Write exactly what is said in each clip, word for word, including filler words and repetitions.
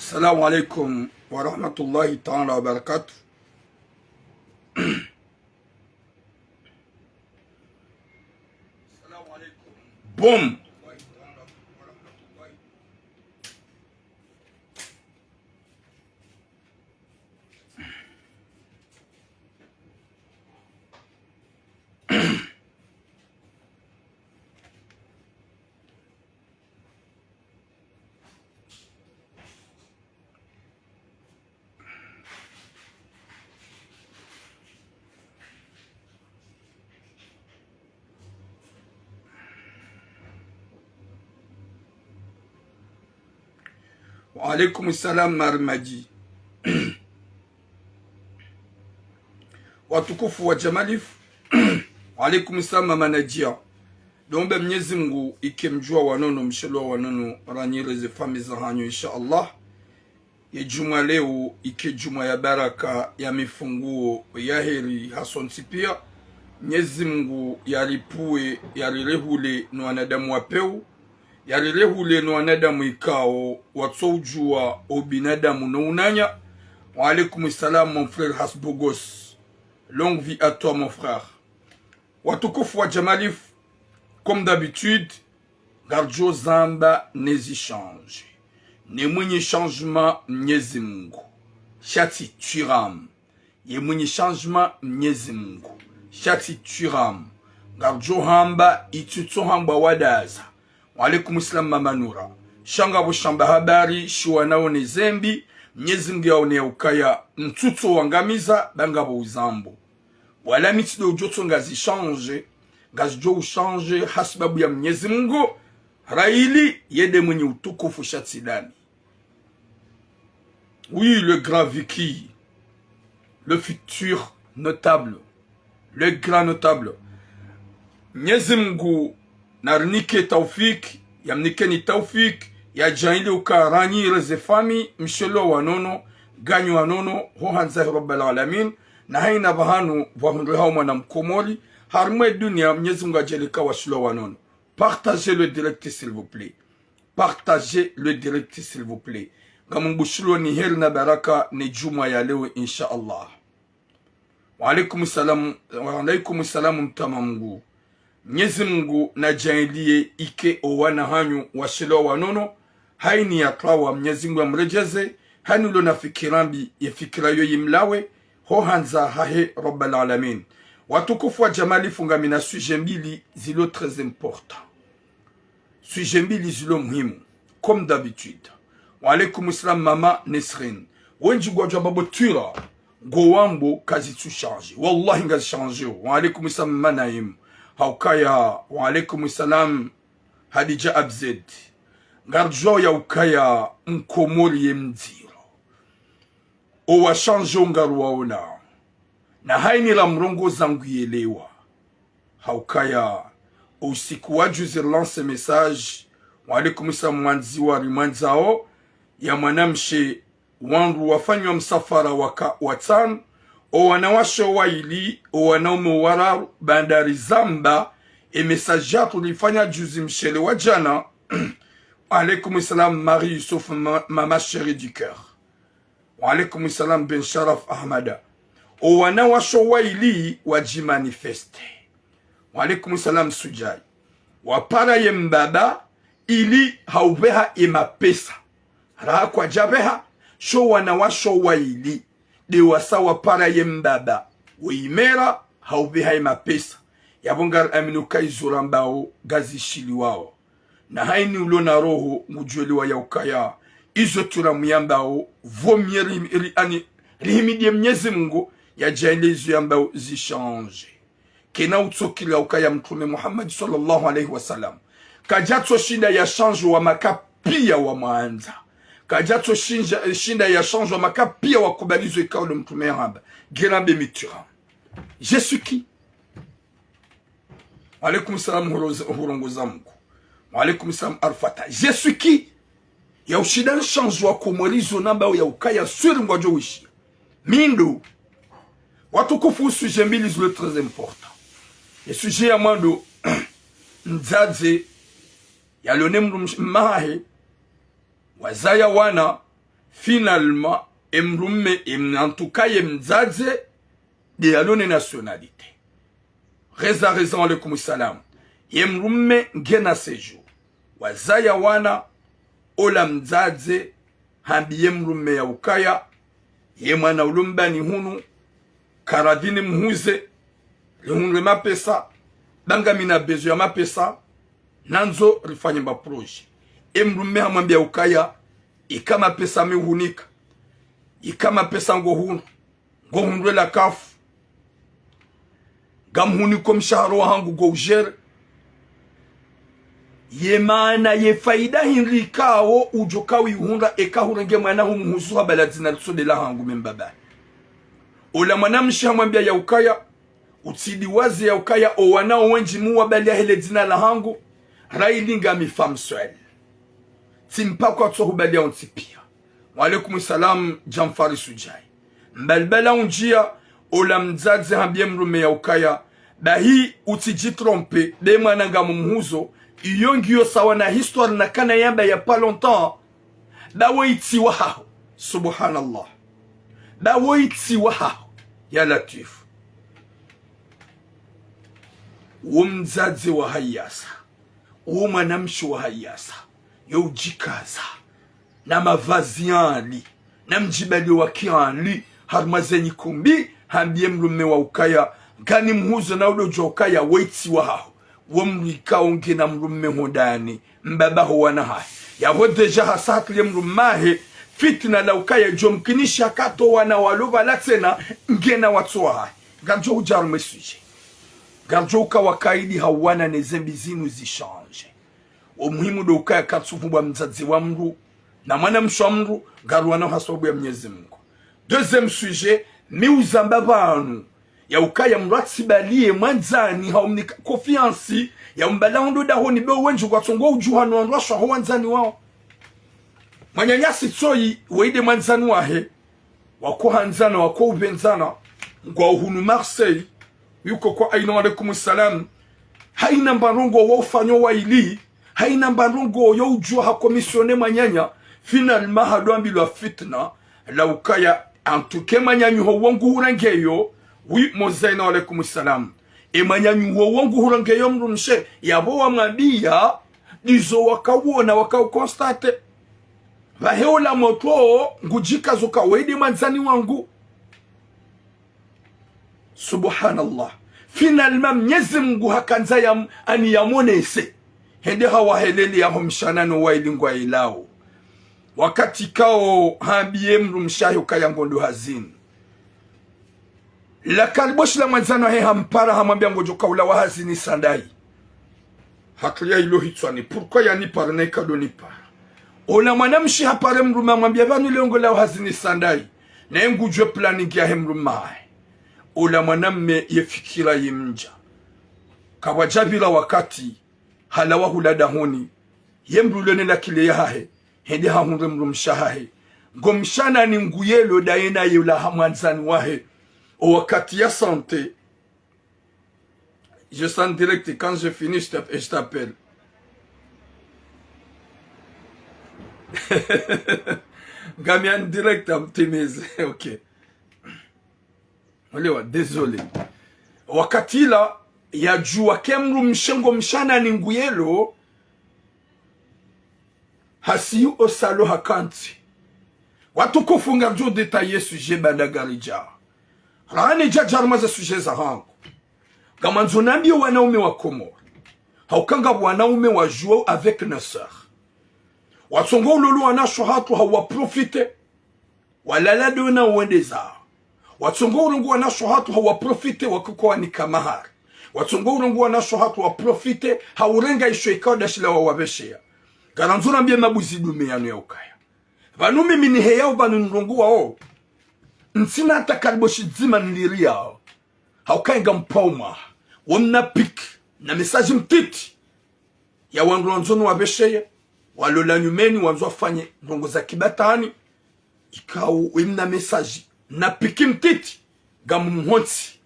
السلام عليكم ورحمة الله تعالى وبركاته. Boom. Wa alaikum salam, Marmadi. Watukufu wa Jamalif. Wa alaikum salam, Mama Nadia. Dombe Mnyezi Mngu ike mdjuu wa wanono, mshelo wa wanono, ranyire ze famiyi zahanyu, insha Allah. Ye djumwa leo ike djumwa ya baraka, ya mifunguo, ya heri, hasontsi pia. Mnyezi Mngu yaripvuwe, yarirehule no wanadamu wa pewu, yarirehule no wanadamu ikao watsoudjua o binadamu no unanya. Wa alaikum salam, mon frère Hasbogos. Longue vie à toi, mon frère. Watukufu wa Jamalif, comme d'habitude, ngaridjo zamba ne zi change. Ne mwinyi changement Mnyezi Mngu. Sha tsi twiram. Ye mwinyi changement Mnyezi Mngu. Sha tsi twiram. Ngaridjo hamba itsutso hambwa wadaza. Wa alaikum salam, Mama Nura. Sha ngapvo shamba habari, shiwana one zembi, Mnyezi Mngu yaone ya ukaya ntsutso wangamiza, ba ngapvo uzambo. Wala mi tsi ndo udjo tsonga zi change, ngazidjo u change hasibabu ya Mnyezi Mngu, rahili, ye nde mwinyi utukufu sha tsi dami. Oui, le grand Vicky, le futur notable, le grand notable. Mnyezi Mngu narinike taufik, yamnikeni taufik, yadjaanli uka ranyire ze famiyi, mshelo wa wanono, ganyu wa wanono, ho handza he Rabbal Alamin, na haina pvahanu pvwahundrihao mwana Mkomori, harimwa ye dunia, Mnyezi Mngu yadjaanli ka washelo wa wanono. Partagez le direct, s'il vous plaît. Partagez le direct, s'il vous plaît. Ngamumbushiloni heri na baraka ne djumwa ya leo, insha Allah. Wa alaikum salam, wa alaikum salam, mtama Mngu. Mnyezi Mngu nadjaanliye ike o wana hanyu washelo wa wanono, haini yatwawa Mnyezi Mngu yamredjeze, haini ulo na fikira mbi ye fikira yo yimlawe, ho handza hahe Rabbal Alamin. Watukufu wa Jamalif, ngamina sujet mbili zilo très important. Sujet mbili zilo muhimu, comme d'habitude. Wa alaikum salam, Mama Nesrine. Wendji ngwadjo amba bo twira, ngo wambo kazitsu change. Wallahi ngazi change. Wa alaikum salam, Mama Naim. Ha ukaya, wa alaikum salam, Hadidja Abzed. Ngaridjuao ya ukaya Mkomori ye mdziro. O wa change o ngaruwaona. Na haini la mrongoza nguyelewa. Ha ukaya, o usiku wa juzi rilance message, wa alaikum salam, mwandzi wa rimwandzao, ya mwanamshe, wandru wafanywa msafara waka watsanu, o wanawashe waili, o wanaume wararu, baanda rizamba, e message yatru rifanya juzi mshele wa djana. Wa alaikum salam, Marie Youssouf, ma-, Mama Chérie du Cœur. Wa alaikum salam, Ben Sharaf Ahmada. O wanawashe waili wadjimanifeste. Wa alaikum salam, Sujai. Wapara ye mbaba ili haupveha ye mapesa. Raha kwadjapveha, sho wanawashe waili. Nde wasa wapara ye mbaba. Wo imera, haupveha ye mapesa. Yapvo ngari amini uka izo rambao ngazishiliwao. Na haini ulo na roho ngudjuelewa ya ukaya izo tsi ramuyambao, vaut mieux ri-, ri-, ani, rihimidie Mnyezi Mngu, yadjaanlie izo yambao zi change. Kena utsokila ukaya Mtrume Muhammad sallallahu alaihi wasallam kadjatso shinda ya change wa Maka pia wamwandza. Kadjatso shinja-, shinda ya change wa Maka pia wakubali zo ikao le Mtrume yahamba. Ngirambe mi twira. Je suis qui? Wa alaikum salam, huroza-, hurongoza Mngu. Wa alaikum salam, Arfata. Je suis qui? Ya ushinda nshandzo wa Komori zo nambao ya ukaya sûr ngwadjo wishiya. Mi ndo. Watukufu, sujet mbili zilo très important. E sujet ya mwando, mdzadze, yalo ne mdru msh-, mmahahe, wazaya wana, Finalement, emdrume, em, en tout cas, yemdzadze, de yalo ne nationalité. Reza, reza, wa alaikum salam. Yemdrume ngena séjour. Wazaya wana, ola mdzadze, hambiye mdrume ya ukaya, ye mwana ulo mbani hunu, karadhi nimhuze, rihundre mapesa, ba ngami na besoin ya mapesa, nandzo rifanye ma projet. Emdrume hamwambiya ukaya, ika mapesa mihunika, ika mapesa ngohundru, ngohundre la kafu, ngamhuniko mshahara wahangu ngo ujere. Ye maana ye faida hindri ikao ujo kawihundra eka hurenge mwana humhuzu ha bala dzina litsode lahangu mi mbaba. Ola mwanamshe hamwambiya ya ukaya, utsidiwaze ya ukaya owana owendji muwabaliya hele dzina lahangu, rayili ngami femme seule. Tsi mpaka watso hubaliya ontsi piya. Wa alaikum salam, Jamfari Sujai. Mbalibala undjiya, ola mdzadze hambiye mdrume ya ukaya, bahi utsidjitrompe, be mwana ngamumhuzo, iyo ngiyo sawa na histoire nakana yamba ya pas longtemps, ba woyi tsi wahaho. Subhanallah. Ba woyi tsi wahaho. Ya Latwifu. Wo mdzadze wa hayasa. Wo mwanamshe wa hayasa. Yo udjikaza. Na mavazi yali. Na mdjibali wa kiyali. Harumwa ze nyikumbi. Hambiye mdrume wa ukaya. Nganimhuzo na ulo djuwa ukaya woyi tsi wahaho. Wo mdru ikao ngena mdrume hondani, mbaba ho wana hahe. Yaho déjà hasa hatri ye mdrume hahe, fitina la ukaya djo mkinisha kato wana walo pvala tsena, ngena watso wahahe. Ngaridjo udja harumwa e sujet. Ngaridjo uka wakaidi ha wana ne zembi zinu zichange. Wo muhimu ndo ukaya katsuvumbwa mdzadze wa mdru, na mwanamshe wa mdru, ngari wana hasababu ya Mnyezi Mungu. Deuxième sujet, mi uzamba pvanu, ya ukaya mdru atsibaliye mwandzani haumnika confiance, ya umbala hondo dahoni be wendji kwatsongo udjuha no wandru washaho wandzani wao. Mwananyasi tsoyi, woyi de mwandzani wahe, wako handzana, wako upvendzana, ngwao hunu Marseille, yuko kwa Aina, wa alaikum salam, haina mba ndrongo wa ufanyo wa ili, haina mba ndrongo yo udjuwa ha commissionner mwananya, finalement hado ambilwa fitina, la ukaya, en tout cas, mwananyaho wo nguhurengeyo, oui, Mozaina, wa alaikum salam. E mwananyaho wo nguhurengeyo mdrumshe, yapvo wamwambiya, ndizo wakawona, wakauconstater. Pvahe ola motro, ngudjikazo ka woyi de mwandzani wangu. Subhanallah. Finalement, Mnyezi Mungu hakandza ya, ani yamonese. Hende hawahelele yaho mshana no waili ngwailao. Wakati kao hambiye mdrumshe hahe ukaya ngondo hazini. La kariboshi la mwandzani wahe hampara hamwambiya ngodjo kaulawa hazini sandayi. Hatru ya ilo hitswani, pourquoi yanipara na ikado nipara? Ola mwanamshe hapare mdrume hamwambiya pvanu leo ngolawa hazini sandayi. Naye ngudjuwe planning yahe mdrume hahe. Ola mwanamme ye fikira yimdja. Kapvwadjapvira wakati, halawa hula dahoni. Ye mdru ule ne la clé yahahe. Hende hahundre mdrumshe hahe. Ngo mshanani nguyelo daye na yola ha mwandzani wahe. O wakati ya santé. Je suis en direct, quand je finis, je t'app-, je t'appelle. Ngami en direct, amtimize. Ok. Olewa, désolé. Wakati la, yadjuwa ke mdrumshe ngo mshanani nguyelo, hasiyi o salon hakantsi. Watukufu, ngaridjo détailler sujet baanda ngaridja. Rahana djadja harumwa ze sujet zahangu. Ngamandzo nambiye wanaume wa Komori. Hauka ngapvo wanaume wa jouer avec nos sœurs. Watsongo ulolo wanasho hatru hawa profiter. Walala dona wende zao. Watsongo urongoa wanasho hatru hawa profiter wakuko wanika mahari. Watsongo urongoa wanasho hatru wa profiter haurenga isho ikao dashila wawapvesheya. Ngarandzo nambiye mabuzi dume yanu ya ukaya. Pvanu mimi niheyao pvanu nirongowao. Ntsina hata kariboshi dzima niliriyao. Hauka inga mpvaumwa. Wo mna pic. Na message mtiti. Ya wandru wandzo niwapvesheye, walola nyumeni, wandzo wafanye ndrongo za kibatwani, ikao we mna message, na pic mtiti, ngamumhontsi,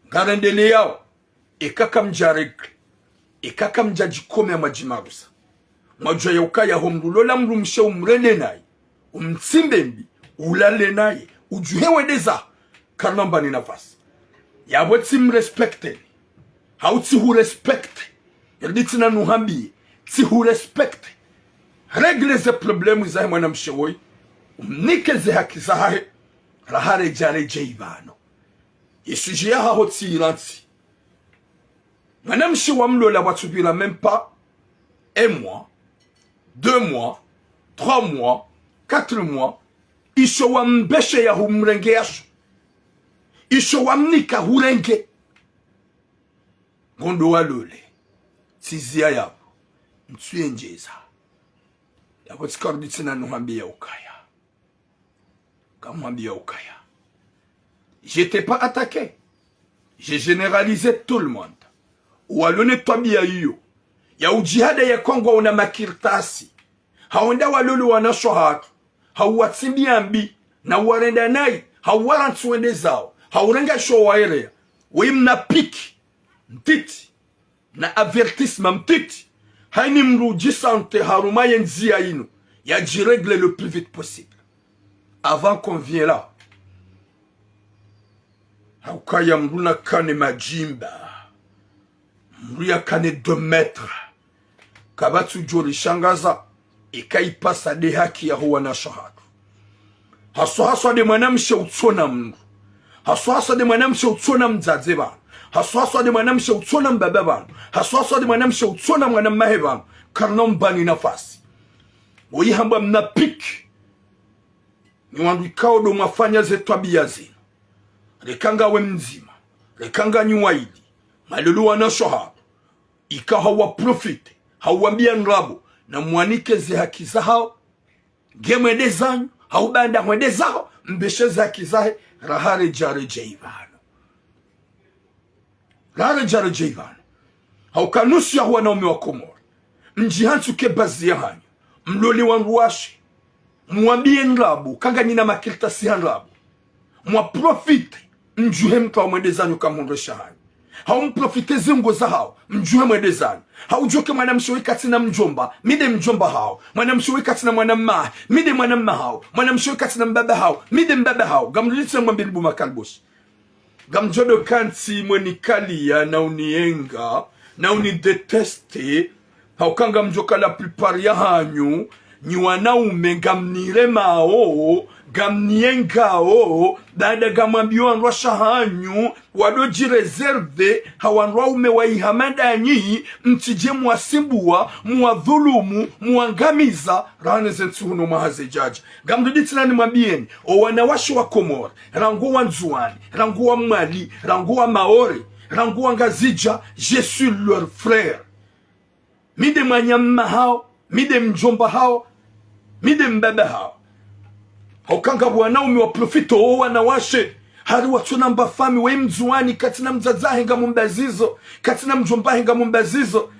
ngarendeleyao, eka kamdja règle, eka kamdja djikome ya mwadjimarusa. Mwadjuwa ya ukaya ho mdru lola mdrumshe umrende naye. Umtsimbe mbi, ulale naye, udjuhe wendeza, karina mbani nafasi. Yapvo tsimrespecte, hau tsihurespecte. Yaditsina nuhambiye, tsihurespecte. Règle ze problème zahe mwanamshe woyi, umnike ze haki zahahe, raha redja redjeyi pvanu. Ye sujet yahaho tsiyirantsi. Mwanamshe wamlola pvatsupvira même pas un mois, deux mois, trois mois, quatre mois, isho wambesheya humrenge yasho. Isho wamnika hurenge. Ngondo walole. Tsiziya yapvo. Ntsu yendjeza. Yapvo tsikarudi tsena nuhambiya ukaya. Ngamhwambiya ukaya. Je t'ai pas attaqué. J'ai généralisé tout le monde. Walone twabiya iyo. Ya udjihada ya kwangwa una makartasi. Hawenda walole wanashe hatru. Hauwatsimbiya mbi. Na uwarenda nayi. Hauwarantsi wende zawo. Haurenga sho waereya. Weyi mnafiki. Mtiti. Na avertissement mtiti. Hayini mdru udjisante harumwa ye ndziya yinu, yadjirègle le plus vite possible. Avant qu'on vienne là. Haukaya mdru nakane madjimba. Mdru yakane deux mètres. Kapvatsi udjo rishangaza. Ika ipasa nde haki yaho wanashe hatru. Haswa haswa nde mwanamshe utsona mdru. Haswa haswa nde mwanamshe utsona mdzadze pvanu. Haswa haswa nde mwanamshe utsona mbaba pvanu. Haswa haswa nde mwanamshe utsona mwanamahe pvanu. Karina umbani nafasi. Woyi hambwa mnafiki. Nyi wandru ikao ndo mwafanya ze twabiya zinu. Reka ngawe mdzima. Reka nganyi wayili. Mwalole wanashe hatru. Ika hauwaprofite, hauwambiya ndrabo, namwanike ze haki zahawo, nge mwende zanyu, hau baanda hwende zaho, mbeshe ze haki zahe, raha redja redjeyi pvanu. Raha redja redjeyi pvanu. Hauka nusu yaho wanaume wa Komori. Mdjihantsi uke bazi yahanyu. Mlole wandru washe. Mwambiye ndrabo, kanganyina makartasi ha ndrabo. Mwaprofite, mdjuhe mtru wa mwende zanyu kamhundre shahanyu. Hau mprofite zingo zahawo, mdjuhe mwende zanyu. Hau djuke mwanamshe woyi katsina mdjomba, mi nde mdjomba hawo. Mwanamshe woyi katsina mwanamahe, mi nde mwanama hawo. Mwanamshe woyi katsina mbaba hawo, mi nde mbaba hawo. Ngamdjo litsina mwambe libu makaliboshi. Ngamdjo ndo kantsi mwenikaliya na uniyenga, na unidéteste, hauka ngamdjo ka la plupart yahanyu, nyi wanaume ngamniremao, ngamniyengao, baanda ngamwambiyo wandru washe hanyu, wado djiréserver, ha wandru waume wayiha mandanyi, mtsidje mwasimbuwa, mwadhulumu, mwangamiza, raha ne ze ntsuhu no mwaha zidjadja. Ngamdjo litsina nimwambiyeni, o wanawashe wa Komori, rangu wa Ndzuwani, rangu wa Mwali, rangu wa Maore, rangu wa Ngazidja, je suis leur frère. Mi nde mwanama hawo, mi nde mdjomba hawo, mi nde mbaba hawo. Hauka ngapvo wanaume waprofite o wanawashe, hari watsona mba fami, weyi Mndzuwani, katsina mdzadze wahe ngamumbazizo, katsina mdjomba wahe ngamumbazizo.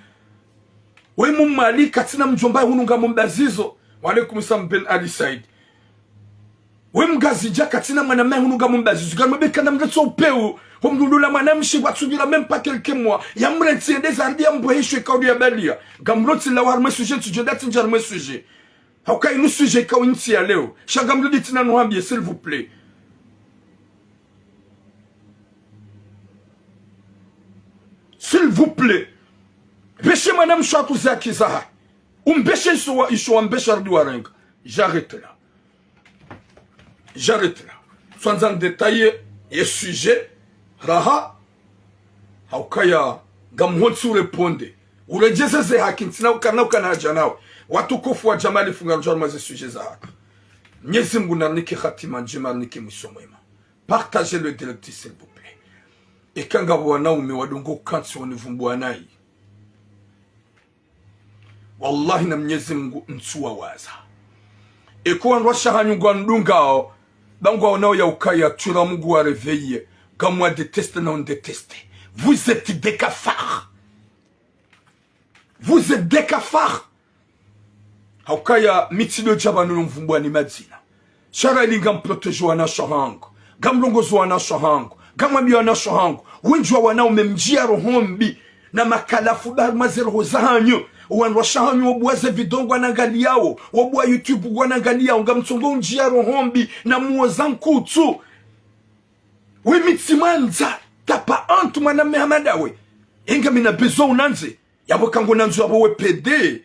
Weyi Mmwali, katsina mdjomba wahe hunu ngamumbazizo. Wa alaikum salam Ben Ali Said. Weyi Mngazidja katsina mwanama wahe hunu ngamumbazizo. Ngamwambe kana mretso upvewu. Ho mdru ndo la mwanamshe watsubira même pas quelques mois. Yamrentsi yende zahe harudi yambuhe isho ikao yabaliya. Ngamrotsi lawa harumwa ye sujet, ntsudjo ndatsi ndja harumwa ye sujet. Hauka inu sujet ikao ntsi ya leo. Sha ngamdjo litsina nuhambiye, s'il vous plaît. S'il vous plaît. Mbeshe mwanamshe waku ze haki zahahe. Umbeshe isho wa, isho wambesha harudi warenga. J'arrête là. J'arrête là. Tsandza ndétailler ye sujet, raha. Haukaya, ngamhontsi urépondre. Uredjeze ze haki, ntsina ukana ukana hadja nawe. Watukufu wa Jamali Funga, ndjo harumwa ze sujet zahatru. Mnyezi Mngu narinike hatima ndjema, narinike mwiso mwema. Partagez le direct, s'il vous plaît. Eka ngapvo wanaume wadungo kantsi wanivumbuwa nayi. Wallahi na Mnyezi Mngu ntsuwawaza. Eka wandru washe hanyu ngwanidungao, ba ngwaonao ya ukaya tsura Mngu wa réveiller, ngamwa déteste na undéteste. Vous êtes des cafards. Vous êtes des cafards. Haukaya mi tsi ndo dja pvanu no mvumbuwa ni madzina. Sha ra ili ngamprotégé wanashe hangu. Ngamrongozo wanashe hangu. Ngamwambiyo wanashe hangu. Wendji wa wanaume mdjiya roho mbi. Na makalafu ba harumwa ze roho zahanyu. Wandru washe hanyu wobuwa ze video ngwanangaliyawo, wobuwa YouTube ngwanangaliyawo, ngamtsongo undjiya roho mbi na muwo za nkutsu. We mi tsimwandza, t'as pas honte mwanamme hama ndawe. Enga mi na besoin unandze, yapvo ka ngunandzo yapvo we pede.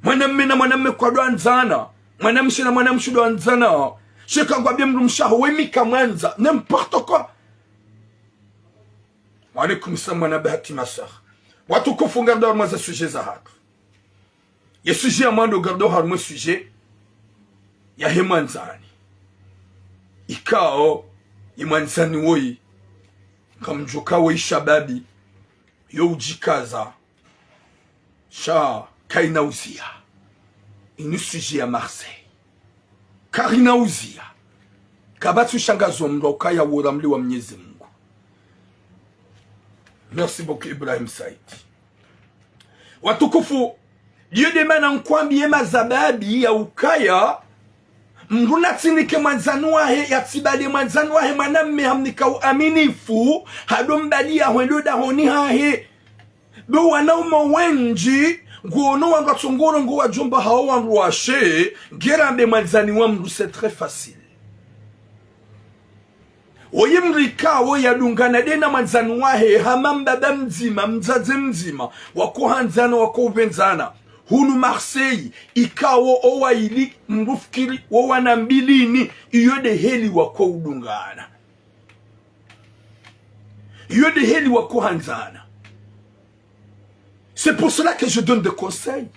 Mwanamme na mwanamme kwadjo andzana. Mwanamshe na mwanamshe ndo andzana. Sha eka ngwambie mdrumshe waho, we mi kamwandza. N'importe quoi. Wa alaikum salam, mwana Bahati Masar. Watukufu, ngaridjo harumwa ze sujet zahatru. Ye sujet ya mwando ngaridjo harumwa ye sujet yahe mwandzani. Ikao, ye mwandzani woyi, ngamdjuwa ka woyi shababi, yo udjikaza. Sha, kayina uziya. Inu sujet ya Marseille. Kayina uziya. Kapvatsi ushangaza mdru ukaya wola mli wa Mnyezi Mungu. Merci beaucoup, Ibrahim Said. Watukufu, iyo nde mana nkwambiye mazababi ya ukaya, mdru natsinike mwandzani wahe, yatsibali mwandzani wahe mwanamme hamnika uaminifu, hado mbaliya hwendo dahoni hahe. Be wanaume wendji, nguono wandru watsongo urongowa wadjomba hawo wandru washe, ngera mbe mwandzani wa mdru, c'est très facile. Woyi mdru ikao yadungana de na mwandzani wahe, hama mbaba mdzima, mdzadze mdzima, wako handzana, wako upvendzana. Hunu Marseille, ikao owaili mdru fikiri wo wana mbilini, iyo de heli wako udungana. Iyo de heli wako handzana. C'est pour cela que je donne des conseils.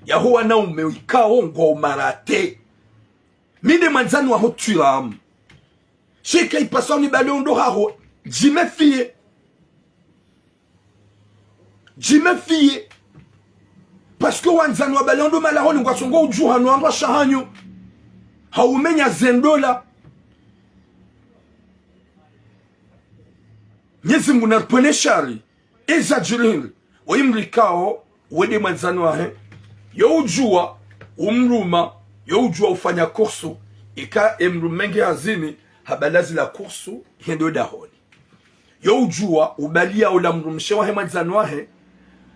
Yaho wanaume ikao ngwao marate. Mi nde mwandzani waho twiramu. Sha ika ipasa unibali ondo haho. Djimefiye. Djimefiye. Parce que wandzani wabali ondo malahoni ngwatsongo udjuha no wandru washe hanyu. Haumenya ze ndola. Mnyezi Mungu naripvwene shari. Eza djirihindri. Woyi mdru ikao, we nde mwandzani wahe. Yo udjuwa, umruma, yo udjuwa ufanya kursu, ika emdrumme nge hazini, habala zila kursu, hendo dahoni. Yo udjuwa, ubaliya ola mdrumshe wahe mwandzani wahe,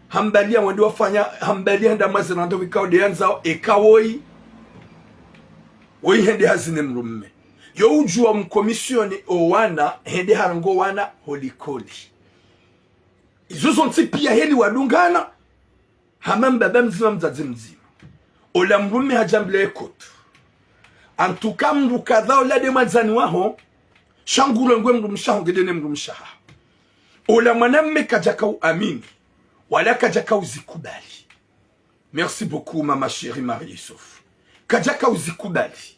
hambaliya wende wafanya, hambaliya henda mwazina ndo ikao de yandzao, eka woyi, woyi hende hazini mdrumme. Yo udjuwa mkomisione owana, hende harongoa wana holikoli. Izo zontsi piya heli wadungana, hama mbaba mdzima mdzadze mdzima. Ola mdrumme hadjambilia ekotu. En tout cas mdru kadha ola de mwandzani waho, sha ngurongwe mdrumshe waho nge de ne mdrumshe waho. Ola mwanamme kadjaka uamini, wala kadjaka uzikubali. Merci beaucoup, maman chérie Marie Youssouf. Kadjaka uzikubali.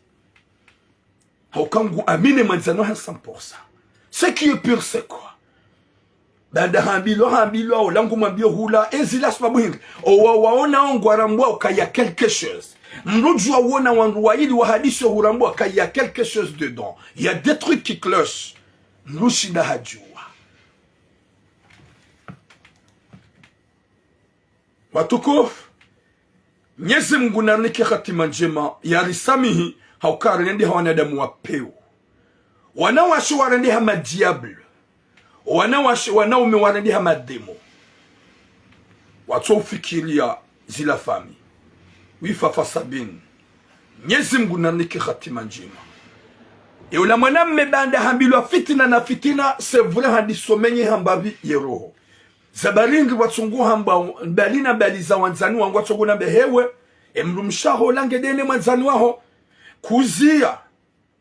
Hauka nguamini mwandzani wahe cent pour cent. Ce qui est pire, c'est quoi? Baada hambilwa, hambilwa, ola ngumwambio hula, ezila sababu hindri. Owa waona ongwarambwa ukaya quelque chose. Mdru djuwa wona wandru waili wahadisi hurambwa ukaya quelque chose dedans. Il y a des trucs qui clochent. Mdru shinda hadjuwa. Watukufu, Mnyezi Mungu narinike hatima ndjema, yarisamihi, hauka rirendeha wanadamu wa pewu. Wanawashe warendeha madiable. Wanawashe, wanaume warendeha mademo. Watso ufikiria zila fami. Wifafa Sabine. Mnyezi Mungu narinike hatima ndjema. Ye ola mwanamme baanda hambilwa fitina na fitina, c'est vrai handiso menye hambapvi ye roho. Za bari ndri watsungu hamba mbali na mbali za wandzani wangu watsungu nambe hewe, emdrumshe waho ola nge de ne mwandzani waho. Kuziya,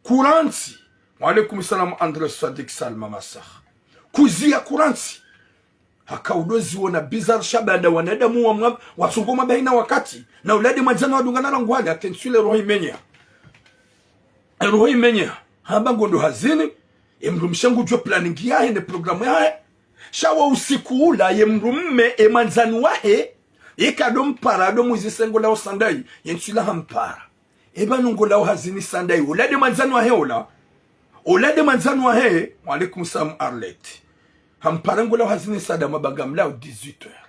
kurantsi. Wa alaikum salam André Sadik Salma Masah. Kuziya kurantsi. Haka udo ziwona bizarre sha baanda wanadamu wa mwa-, watsungu mwa bayina wakati. Na ola de mwandzani wadungana rangu hali, attention le roho imenya. Roho imenya. Hamba ngondo hazini, emdrumshe ngudjuwa planning yahe ne programme yahe. Sha wo usiku ula ye mdrumme, emwandzani wahe, yeka do mpara, do mwizise ngolawo sandayi, ye ntsu ila hampara. Eba no ngolawo hazini sandayi, ola de mwandzani wahe ola. Ola de mwandzani wahe, wa alaikum salam Arlette. Hampara ngolawo hazini sandayi mabanga mlawo dix-huit heures.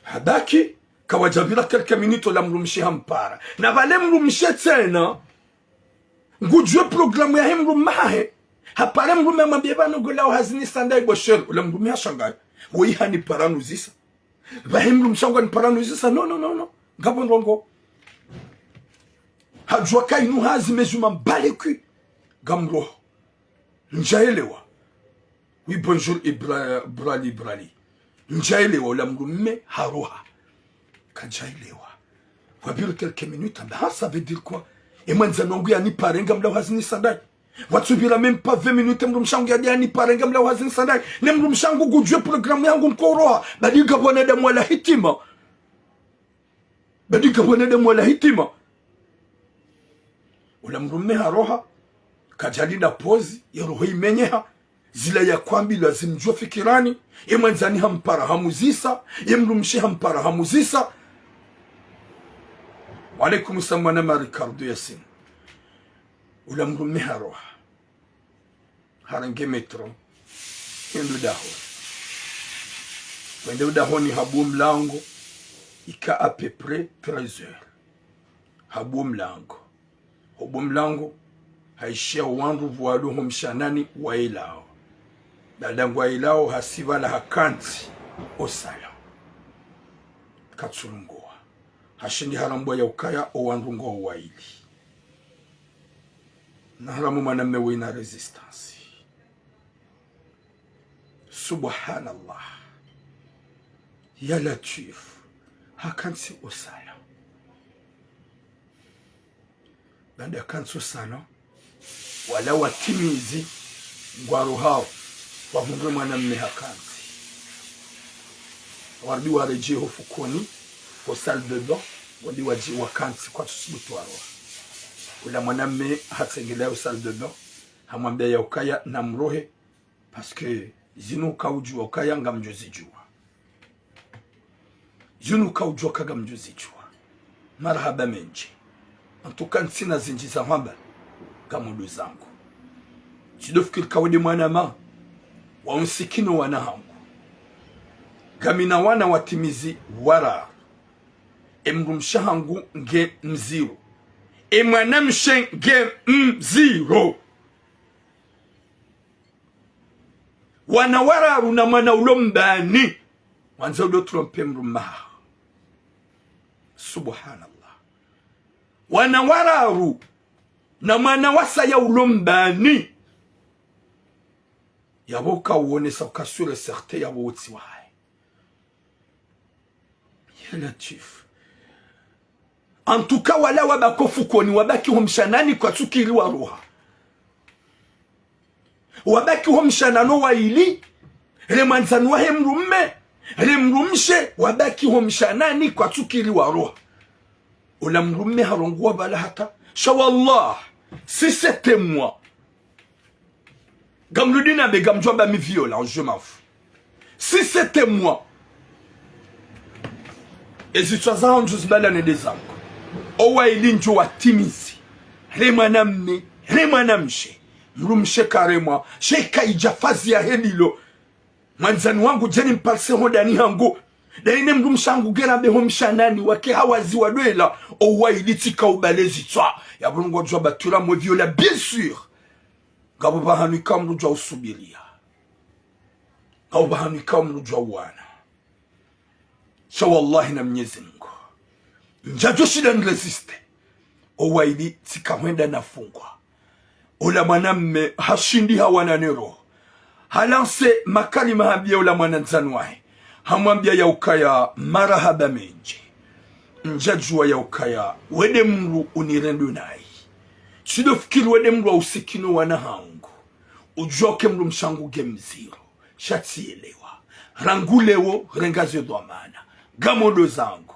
Habaki, kawadjapvira quelques minutes ola mdrumshe hampara. Na pvale mdrumshe tsena, ngudjuwa programme yahe mdrumme wahe. Hapare mdrumme hamwambia pvanu ngolawo hazini sandayi bo chéri. Ola mdrumme hashangaya. Woyi hanipara nuzisa. Pvahe mdrumshe wangu anipara nuzisa, non, non, non, non. Ngapvo ndrongo. Hadjuwa ka inu hazi, mais je m'en bats les couilles. Ngamroho. Ndjaelewa. Oui, bonjour, Ibra-, Brali, Brali. Ndjaelewa, ola mdrume haroha. Kadjaelewa. Wapvira quelques minutes, amba, ah, ça veut dire quoi? E mwandzani wangu yanipara ngamlawa hazini sa ndayi. Watsupvira même pas vingt minutes, mdrumshe wangu yadi yanipara ngamlawa hazini sa ndayi. Ne mdrumshe wangu ngudjuwa programme yangu nkohoroha. Badi ngapvo wanadamu wala hitima. Badi ngapvo wanadamu wala hitima. Ola mdrume haroha, kadjalinda pause, ye roho imenyeha, zila yakoambilwa zimdjuwa fikirani, ye mwandzani hampara hamuzisa, ye mdrumshe hampara hamuzisa. Wa alaikum salam, mwanama Ricardo Yasin. Ola mdrume haroha. Harenge métro. Hende dahoni. Hende dahoni habuwa mlango. Ika à peu près treize heures. Habuwa mlango. Habuwa mlango. Haishiya wandru pvwalo ho mshanani wayilao. Baada ngwayilao hasipvala hakantsi osala. Katsulunguwa. Hashindi harambwa yaukaya owandru ngwao wayili. Na haramu mwanamme wina résistance. Subhanallah. Ya Latwif. Hakantsi osala. Baada kantsi osala, wala watimizi ngwarohao, wahundre mwanamme hakantsi. Warudi waredjei ho fukoni, ho salle de bain, warudi wadji wakantsi kwatsu subutu waroha. Ola mwanamme hatsengelea ho salle de bain, hamwambia yaukaya namrohe, parce que zinu kaudjuwa ukaya ngamdjozidjuwa. Zinu kaudjuwa ka ngamdjozidjuwa. Marahaba mendji. En tout cas, ntsina zindji za hwamba, ngamdjo zangu. Tsidofikiri ka wende mwanama, wa unsikino wana hangu. Ngamina wana watimizi wararu. E mdrumshe hangu nge mziro. E mwanamshe nge mziro. Wana wararu na mwana ulo mbani. Wandza udo tromper mdrume haho. Subhanallah. Wana wararu na mwana wasaya ulo mbani. Yapvo kauonesa uka sûr et certain yapvo utsi wahahe. Ya Latwif. En tout cas, wala wabaki ho fukoni, wabaki ho mshanani kwatsukiri waroha. Wabaki ho mshanani wayili, le mwandzani wahe mdrume, le mdrumshe, wabaki ho mshanani kwatsukiri waroha. Ola mdrume harongowa pvala hata, sha wallah, si c'était moi, ngamrudi nambe ngamdjo amba mi violent, je m'en fous. Si c'était moi, ezitswa zaho ndjo zibala nende zangu. Owayili ndjo watimizi. Re mwanamme, re mwanamshe. Mdrumshe karemwa, sha ika idja fazi yahe lilo. Mwandzani wangu djeni mparise ho dahoni hangu. Dahoni ne mdrumshe hangu ngena mbe ho mshanani wake hawazi wadwela. Owayili tsika ubale zitswa. Yapvo ngwadjuwa batwira mwe viola, bien sûr. Ngapvo pvahanu ika mdrudjuwa usubiria. Ngapvo pvahanu ika mdrudjuwa uwana. Sha wallahi na Mnyezi Mungu, ndjadjo shinda nirésister. Owayili tsika hwenda nafungwa. Ola mwanamme hashindi hawana ne roho. Halanse makalima hambia ola mwandzani wahe. Hamwambia yaukaya marahaba mendji. Ndjadjuwa yaukaya wende mdru unirendo nayi. Tsidofikiri wende mdru wa usikino wana hangu. Udjuwa uke mdrumshe hangu nge mziro. Sha tsielewa. Rangu leo, renga ze dhwamana. Ngamdjo zangu.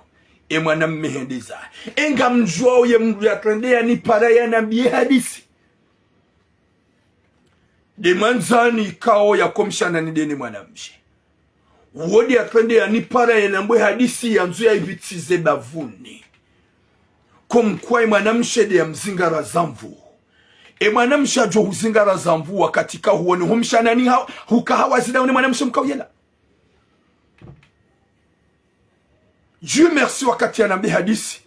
E mwanamme hende zahe. E ngamdjuwao ye mdru yatrende yanipara yanambiye hadisi. Nde mwandzani ikao yako mshanani nde ne mwanamshe. Uwo nde yatrende yanipara yanambiye hadisi yandzo yaipvitsize bavuni. Comme quoi e mwanamshe nde yamzingara zamvu. E mwanamshe adjo huzingara zamvu wakati ka huone ho mshanani ha-, huka hawazi daho ne mwanamshe mkauyela. Dieu merci, wakati yanambiye hadisi,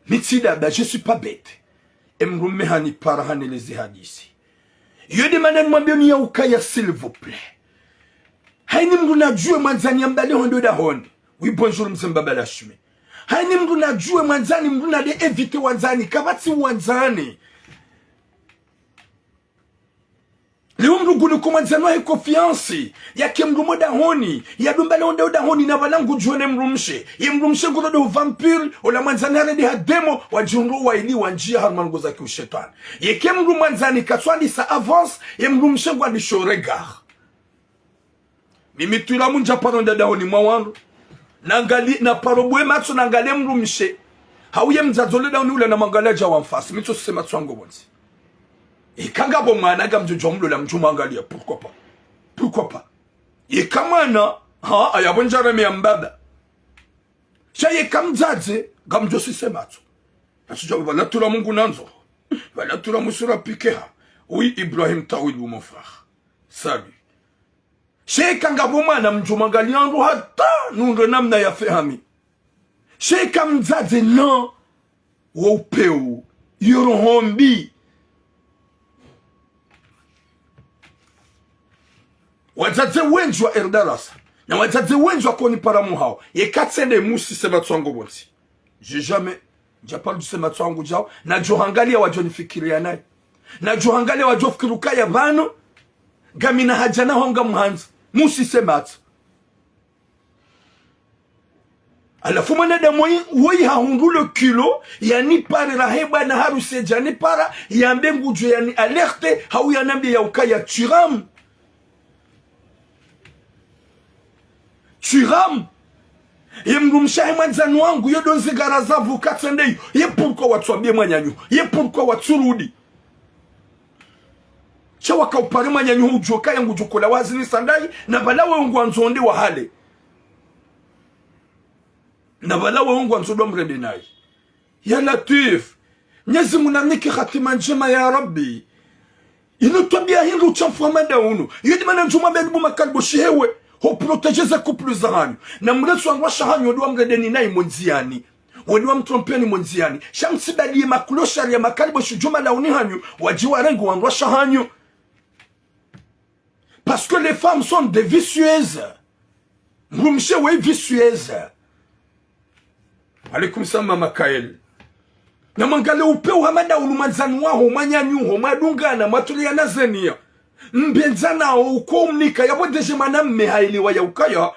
mi tsi daba, je suis pas bête. E mdrume hanipara haneleze hadisi. Yo nde mana nimwambiyo ni yaukaya, s'il vous plaît. Hayini mdru nadjuwe mwandzani yambale hondro dahoni. Oui, bonjour, mze mbaba la shime. Hayini mndru nadjuwe mwandzani, mndru nade éviter wandzani, kapvatsi wandzani. Leo mndru ngunika mwandzani wahe confiance, yake mndru mo dahoni, yadumba leo nde dahoni na pvala ngudjuwe ne mdrumshe. Ye mdrumshe ngurodo vampire, ola mwandzani harende ha demo, wadjihundru wayili wandjia harumwa ndrongoo za kiushetwani. Yeke mndru mwandzani katsuandisa avance, ye mdrumshe ngwandisho regard. Mimi twila mundja paro nda dahoni mwa wandru. Nangali, naparo bwe matso nangalie mdrumshe. Hau ye mdzadze ole dahoni ula namwangalia dja wa mfasi. Mi tso sise matso yangu pvondze. Eka ngapvo mwana ngamdjo djuwa mlola mdjo mwangalia. Pourquoi pas? Pourquoi pas? Yeka mwana, ha, ayapvo ndjareme ya mbaba. Sha yeka mdzadze, ngamdjo sise matso. Asudja pvala tula Mungu nandzo. Pvala tula musura pikeha. Oui, Ibrahim Tawil, mon frère. Salut. Sha eka ngapvo mwana mdjo mwangalia ndro hata nundre namna ya fehami. Sha eka mdzadze na wo upeu, yo roho mbi. Wadzadze wendji wa erdarasa, na wadzadze wendji wa koni para muhao, yeka tsende musise matso yangu pvondze. J'ai jamais, ndjaparo djuse matso yangu djao, nadjo hangalia wadjo nifikiria nayi. Nadjo hangalia wadjo fikiri ukaya pvanu, ngamina hadja na honga muhandza. Musise matso. Halafu mwanadamu woyi, woyi hahundru le culot, yanipare rahe bwana harusi yadja nipara, yambe ngudjo yani alerte, hau yanambie ya ukaya tu rames. Tu rames. Ye mdrumshe wahe mwandzani wangu, yo ndo nzingara zapvo katsendeyo. Ye pourquoi watsuambie mwananyaho? Ye pourquoi watsurudi? Sha waka upare mwananyaho udjuwe kaya ngudjo kola hazini sandayi, na pvala wewe ngwandzo nde wahale. Na pvala wewe ngwandzo ndo mrende nayi. Ya Latwif. Mnyezi Mungu nanike hatima ndjema ya Rabbi. Inu twabiya hindru sha mfwa mada unu. Yo ndo mana ndjumwambiani bo makalibo shihewe. Ho protéger ze couple zahanyu. Na mretsu wandru washe wahanyu, wo ndo wamrendeni nayi mo ndziani. Wo ndo wamtrompeni mo ndziani. Sha mtsibaliye ma clochard ya makalibo shidjuma launi hanyu. Wadji warenge wandru washe wahanyu. Parce que les femmes sont des vicieuses. Mdrumshe we vicieuse. Alaikum salam, mama Kael. Na mwangalie upeu hama daulu mwandzani waho, mwananyaho, mwadungana, mwatuliana zeniya. Mbendzanao uko umnika, yapvo ndedje mwanamme haelewa ya ukaya.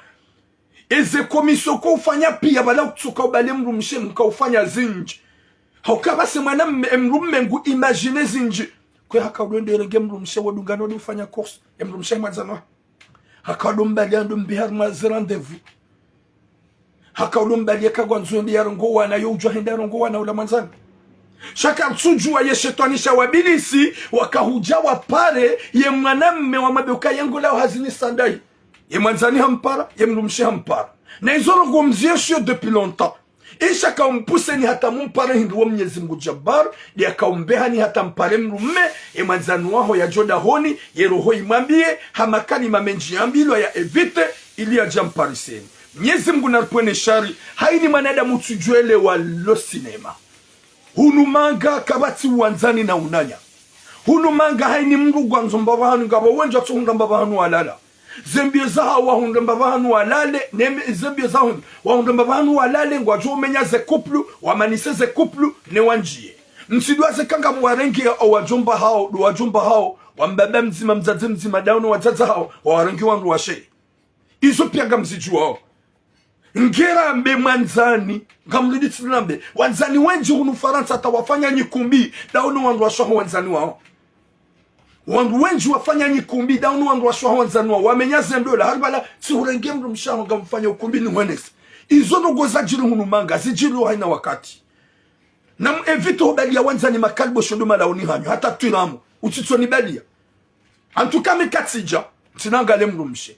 Eze commissions ko ufanya piya, pvala utsuka ubale mdrumshe mka ufanya zindji. Hauka pvase mwanamme, emdrumme ngu imaginer zindji. Kwe haka udo nderenge mdrumshe wodungana udi ufanya course, emdrumshe mwandzani waho. Haka udo mbaliya ndo mbi harumwa ze rendez-vous. Haka udo mbaliya ka ngwandzo ende yarongowe wana, yo udjuwa hende yarongowe wana ula mwandzani. Sha katsudjuwa ye shetwani sha wabilisi, waka hudja wapare, ye mwanamme wamwambe uka ye ngolao hazini sandayi. Ye mwandzani hampara, ye mdrumshe hampara. Na izo ndrongoo mziyeshiyo depuis longtemps. Isha ka umpuseni hata mumpare hindru wo Mnyezi Mungu Jabbar, ndiye aka umbehani hata mpare mdrumme, ye mwandzani waho yadjo dahoni, ye roho imwambiye, hama kalima mendji yambilwa ya éviter, ili yadja mpariseni. Mnyezi Mungu naripvwene shari, hayini mwanadamu tsudjuwelewa lo sinema. Hunu manga kapvatsi wandzani na unanya. Hunu manga hayini mndru ngwandzo mbapvi hanu, ngapvo wendji watsohundra mbapvi hanu walala. Zembiyo zahawo wahundre mbapvi hanu walale, ne me-, zembiyo zahawo wahundre mbapvi hanu walale, ngwadjo umenya ze couple, wamanise ze couple, ne wandjiye. Mtsidjuwa ze kanga mwarenge ya owadjomba hawo, ndo wadjomba hawo, wa mbaba mdzima, mdzadze mdzima, ndawo no wadzadze hawo, wawarenge wandru washe. Izo piya ngamzidjuwao. Ngera mbe mwandzani, ngamrudi tsi nambe. Wandzani wendji hunu Farantsa hata wafanya nyikumbi, ndawo no wandru washe waho wandzani wawo. Wandru wendji wafanya nyikumbi, ndawo no wandru washe waho wandzani wawo. Wamenya ze ndola, hari pvala, tsi hurenge mdrumshe waho ngamfanya ukumbi nihwenese. Izo ndrongoo zadjiri hunu manga, zidjiri hayina wakati. Na mu éviter hubaliya wandzani makalibo sho ndo malauni hanyu, hata twiramu, utsitsoni baliya. En tout cas, mi katsidja, ntsina ngale mdrumshe.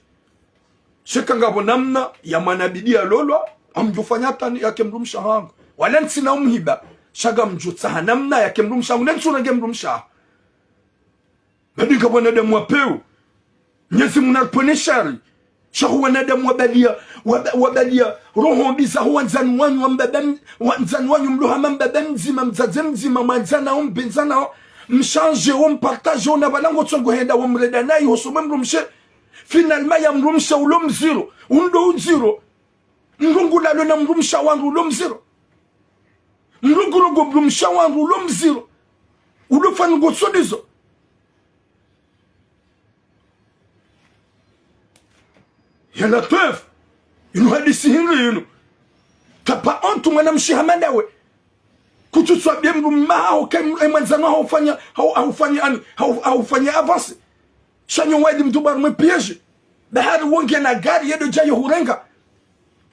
Sha eka ngapvo namna ya mwana bidi yalolwa, ngamdjo fanya hata ni yake mdrumshe wahangu. Wala ntsina umhiba, sha ngamdjo tsaha namna yake mdrumshe wahangu, ne ntsurenge mdrumshe wahangu. Badi ngapvo wanadamu wa peu. Mnyezi Mungu naripvwene shari. Sha ho wanadamu wabaliya, waba-, wabaliya roho mbi zaho wandzani wanyu wa mbaba m-, wandzani wanyu mlo hama mbaba mdzima, mdzadze mdzima, mwandzanao, mbendzanao, mshandje wo, mpartadje wo, na pvala ngotsongo henda wo mrenda nayi, ho somwe mdrumshe. Finalement ya mdrumshe ulo mdziro, undo udziro. Mdru ngulalo na mdrumshe wa wandru ulo mdziro. Mdru ngulogo mdrumshe wa wandru ulo mdziro. Ulo fanya ngotso ndizo. Ya Latwif, inu hadisi hindri inu? Kapvatsi mwanamshe hama ndawe. Kutsutswambia mdru mma haho ke mwandzani haho ufanya, haho, haho ufanya ani, haho, haho ufanya avance. Sha nyo wadi mdru bari mwe piège. Bahari wonge na gari yedo djayo hurenga.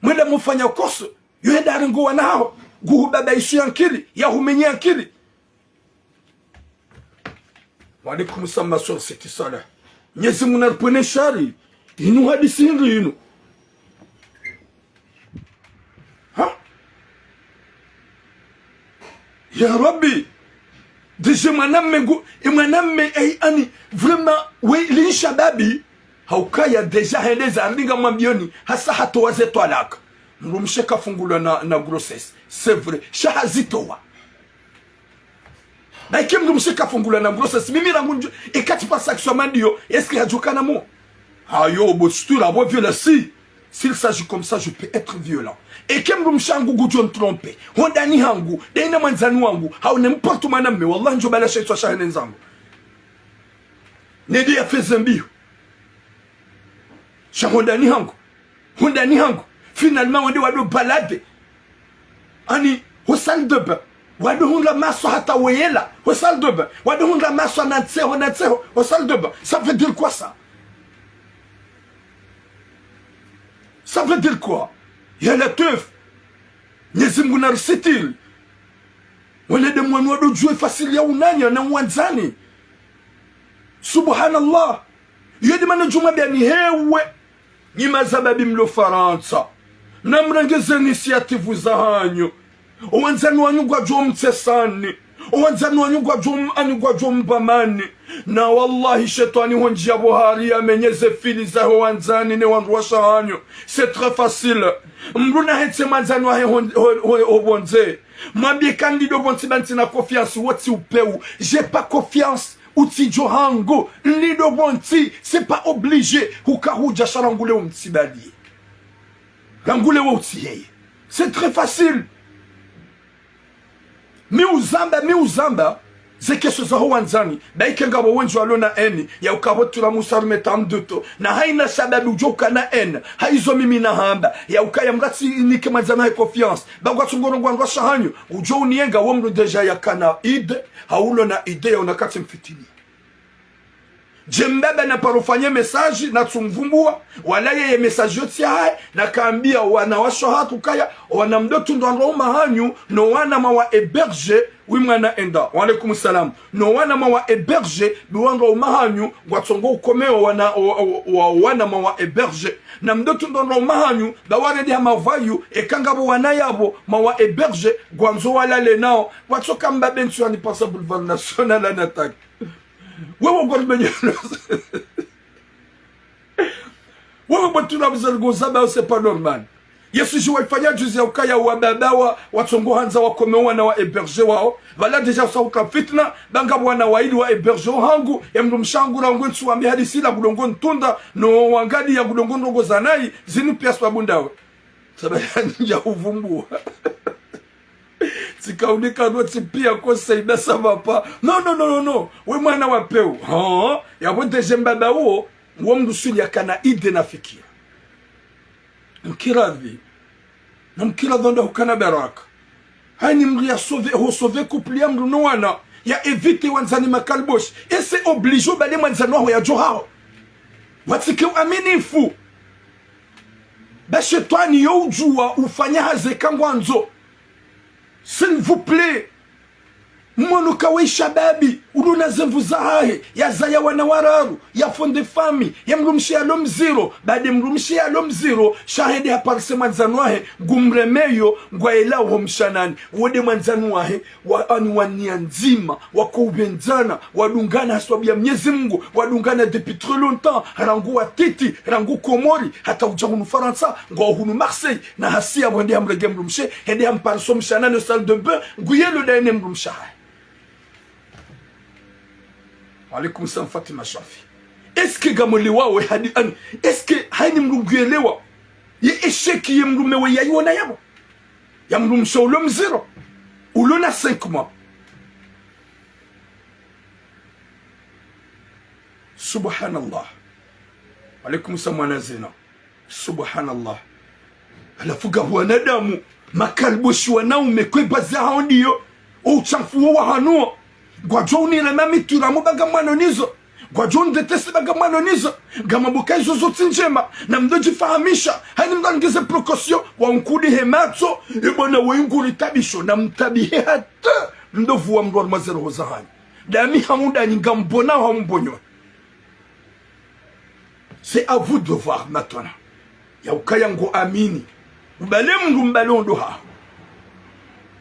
Mwenda mufanya koso. Yo henda harengo wana haho. Nguhubabaishiya nkili, ya humenyeya nkili. Wa alaikum salam, ma sœur Siti Salah. Mnyezi Mungu naripvwene shari. Inu hadisi hindri inu? Ha? Ya Rabbi. Déjà mwanamme ngu, e mwanamme, eh, ani, vraiment, we, li shababi. Haukaya déjà hende za ndinga mwambioni, hasa hatowa ze twalaka. Mdrumshe kafungulwa na, na grossesse. C'est vrai. Sha hazitowa. Na ike mdrumshe kafungulwa na grossesse, mimi rangu ndjo, e kati pasa kiswa mandiyo, est-ce que hadjokana mo? Ayo, bo sutura, bo violence. S'il s'agit comme ça, je peux être violent. Eke mdrumshe hangu ngudjo nitromper. Hondani hangu, dayina mwandzani wangu, hau n'importe mwanamme, wallah ndjo bala sha itswa sha hene ndzangu. Nende ya feze mbiyo. Sha hondani hangu. Hondani hangu. Finalement, wende wado balader. Ani, ho salle de bain. Wado hundra maswa hata weyela. Ho salle de bain. Wado hundra maswa na ntseho, na ntseho. Ho salle de bain. Ça veut dire quoi ça? Ça veut dire quoi? Ya Latwif. Mnyezi Mungu narisitiri. Wanadamu wanu wado djuwa fasili ya unanya na wandzani. Subhanallah. Iyo de mana djuma biani hewe. Nyi mashababi mlo Farantsa. Namrenge ze initiative zahanyu. Owandzani wanyu ngwadjo mtsesani. Owandzani wanyu ngwadjo m-, ani ngwadjo mbamani. Na wallahi shetwani hondjiya pvo hari yamenye ze fili zaho wandzani ne wandru washe hanyu. C'est très facile. Mdru nahetse mwandzani wahe hon-, ho, ho, ho pvondze. Mwambiye ka nlido pvontsi ba ntsina confiance, wo tsi upewu. J'ai pas confiance. Utsidjo hangu. Nlido pvontsi. C'est pas obligé. Huka hudja sha rangu leo mtsibaliye. Rangu leo utsi yeye. C'est très facile. Mi uzamba, mi uzamba, ze kesho zaho wandzani, ba ike ngapvo wendji walo na haine, ya uka pvo tula musarume tamduto, na haina shababi udjo uka na haine, haizo mimi nahamba, ya ukaya mdru tsi nike mwandzani wahe confiance, ba ngwatsongo rongowa wandru washe hanyu, udjo uniyenga wo mdru déjà yakana idée, haulo na idée ya una katsi mfitini. Dje mbaba naparo fanye message, natsumvumbuwa, wala yeye message yo tsi yahahe, nakaambiya wana washe hatru kaya, wana mdo tundwa ndo uma hanyu, no wana mwa wa héberger, wi mwana enda. Wa alaikum salam. No wana mwa wa héberger, bi wandru uma hanyu, ngwatsongo ukomewa wana, wa, wa, wa, wana mwa wa héberger. Na mdo tundwa ndo uma hanyu, ba waredi ha mavayu, eka ngapvo wana yapvo, mwa wa héberger, ngwandzo walale nao, watsoka mbabe ntsu yani pasa Boulevard National anataki. Wewe ngwa lumenye. Wewe mbo tuna mzali ngozamba, c'est pas normal. Yesu dji waifanya juzi ya ukaya wababa wa, watsongo handza wakome wana wa héberger wao. Pvala déjà usa uka fitna, ba ngapvo wana waili wa héberger hangu, ye mdrumshe hangu rangu ntsu wambi hadisi la ngudongo ntunda, no wangaliya ngudongo ndrongo za nayi, zinu piya sababu ndawe. Sababu ya ndja uvumbuwa. Tsika unika no tsi piya conseil, ça va pas. Non, non, non, non, non. We mwana wa pewu. Ha? Yapvo déjà mbaba uwo, wo mdru suli yakana idée na fikira. Mkiradhi. Na mkiradhi ndo hukana baraka. Haini mdru ya sauver, ho sauver couple ya mdru no wana. Ya éviter wandzani makaliboshi. Et c'est obligé ubale mwandzani waho yadjo haho. Watsike uaminifu. Ba shetwani yo udjuwa ufanya hazi eka ngwandzo. S'il vous plaît. Mwana uka we shababi, ulo na ze nvu zahahe, yazaya wana wararu, ya fonde famille, ye mdrumshe yalo mdziro, baada ye mdrumshe yalo mdziro, sha hende haparise mwandzani wahe, ngumremeyo, ngwayelawo ho mshanani. Wo de mwandzani wahe, wa, ani wa niya ndzima, wako upvendzana, wadungana ha sababu ya Mnyezi Mungu, wadungana depuis très longtemps, rangu watiti, rangu Komori, hata udja hunu Farantsa, ngwao hunu Marseille, na hasiya pvo hende hamrenge mdrumshe, hende hampariso mshanani ho salle de bain, nguyelo daye ne mdrumshe hahe. Alaikum salam Fatima Shafi. Est-ce que ngamwelewa we hadi ani? Est-ce que haini mdru nguyelewa? Ye échec ye mdrume we yayiona yapvo. Ya mdrumshe ulo mdziro. Ulo na cinq mois. Subhanallah. Alaikum salam, mwana zina. Subhanallah. Halafu ngapvo wanadamu, makaliboshi wanaume, kwe bazi hao ndiyo, o utshafu wo wa hanu. Ngwadjo unirema mituramu ba ngamwano nizo. Ngwadjo undetesi ba ngamwano nizo. Ngamwambo ka izo zo tsi ndjema, na mdo djifahamisha. Hayini mdo ngeze précaution, wa unkudi he matso, e bwana we nguri tabisho, na mtabihe hata, mdo vuwa mdru wa mwa ze roho za hanyu. Ndami hamu ndani ngambona hau mbonyo. C'est à vous de voir maintenant. Ya ukaya ngo amini. Ubale mdru mbale ondo ha.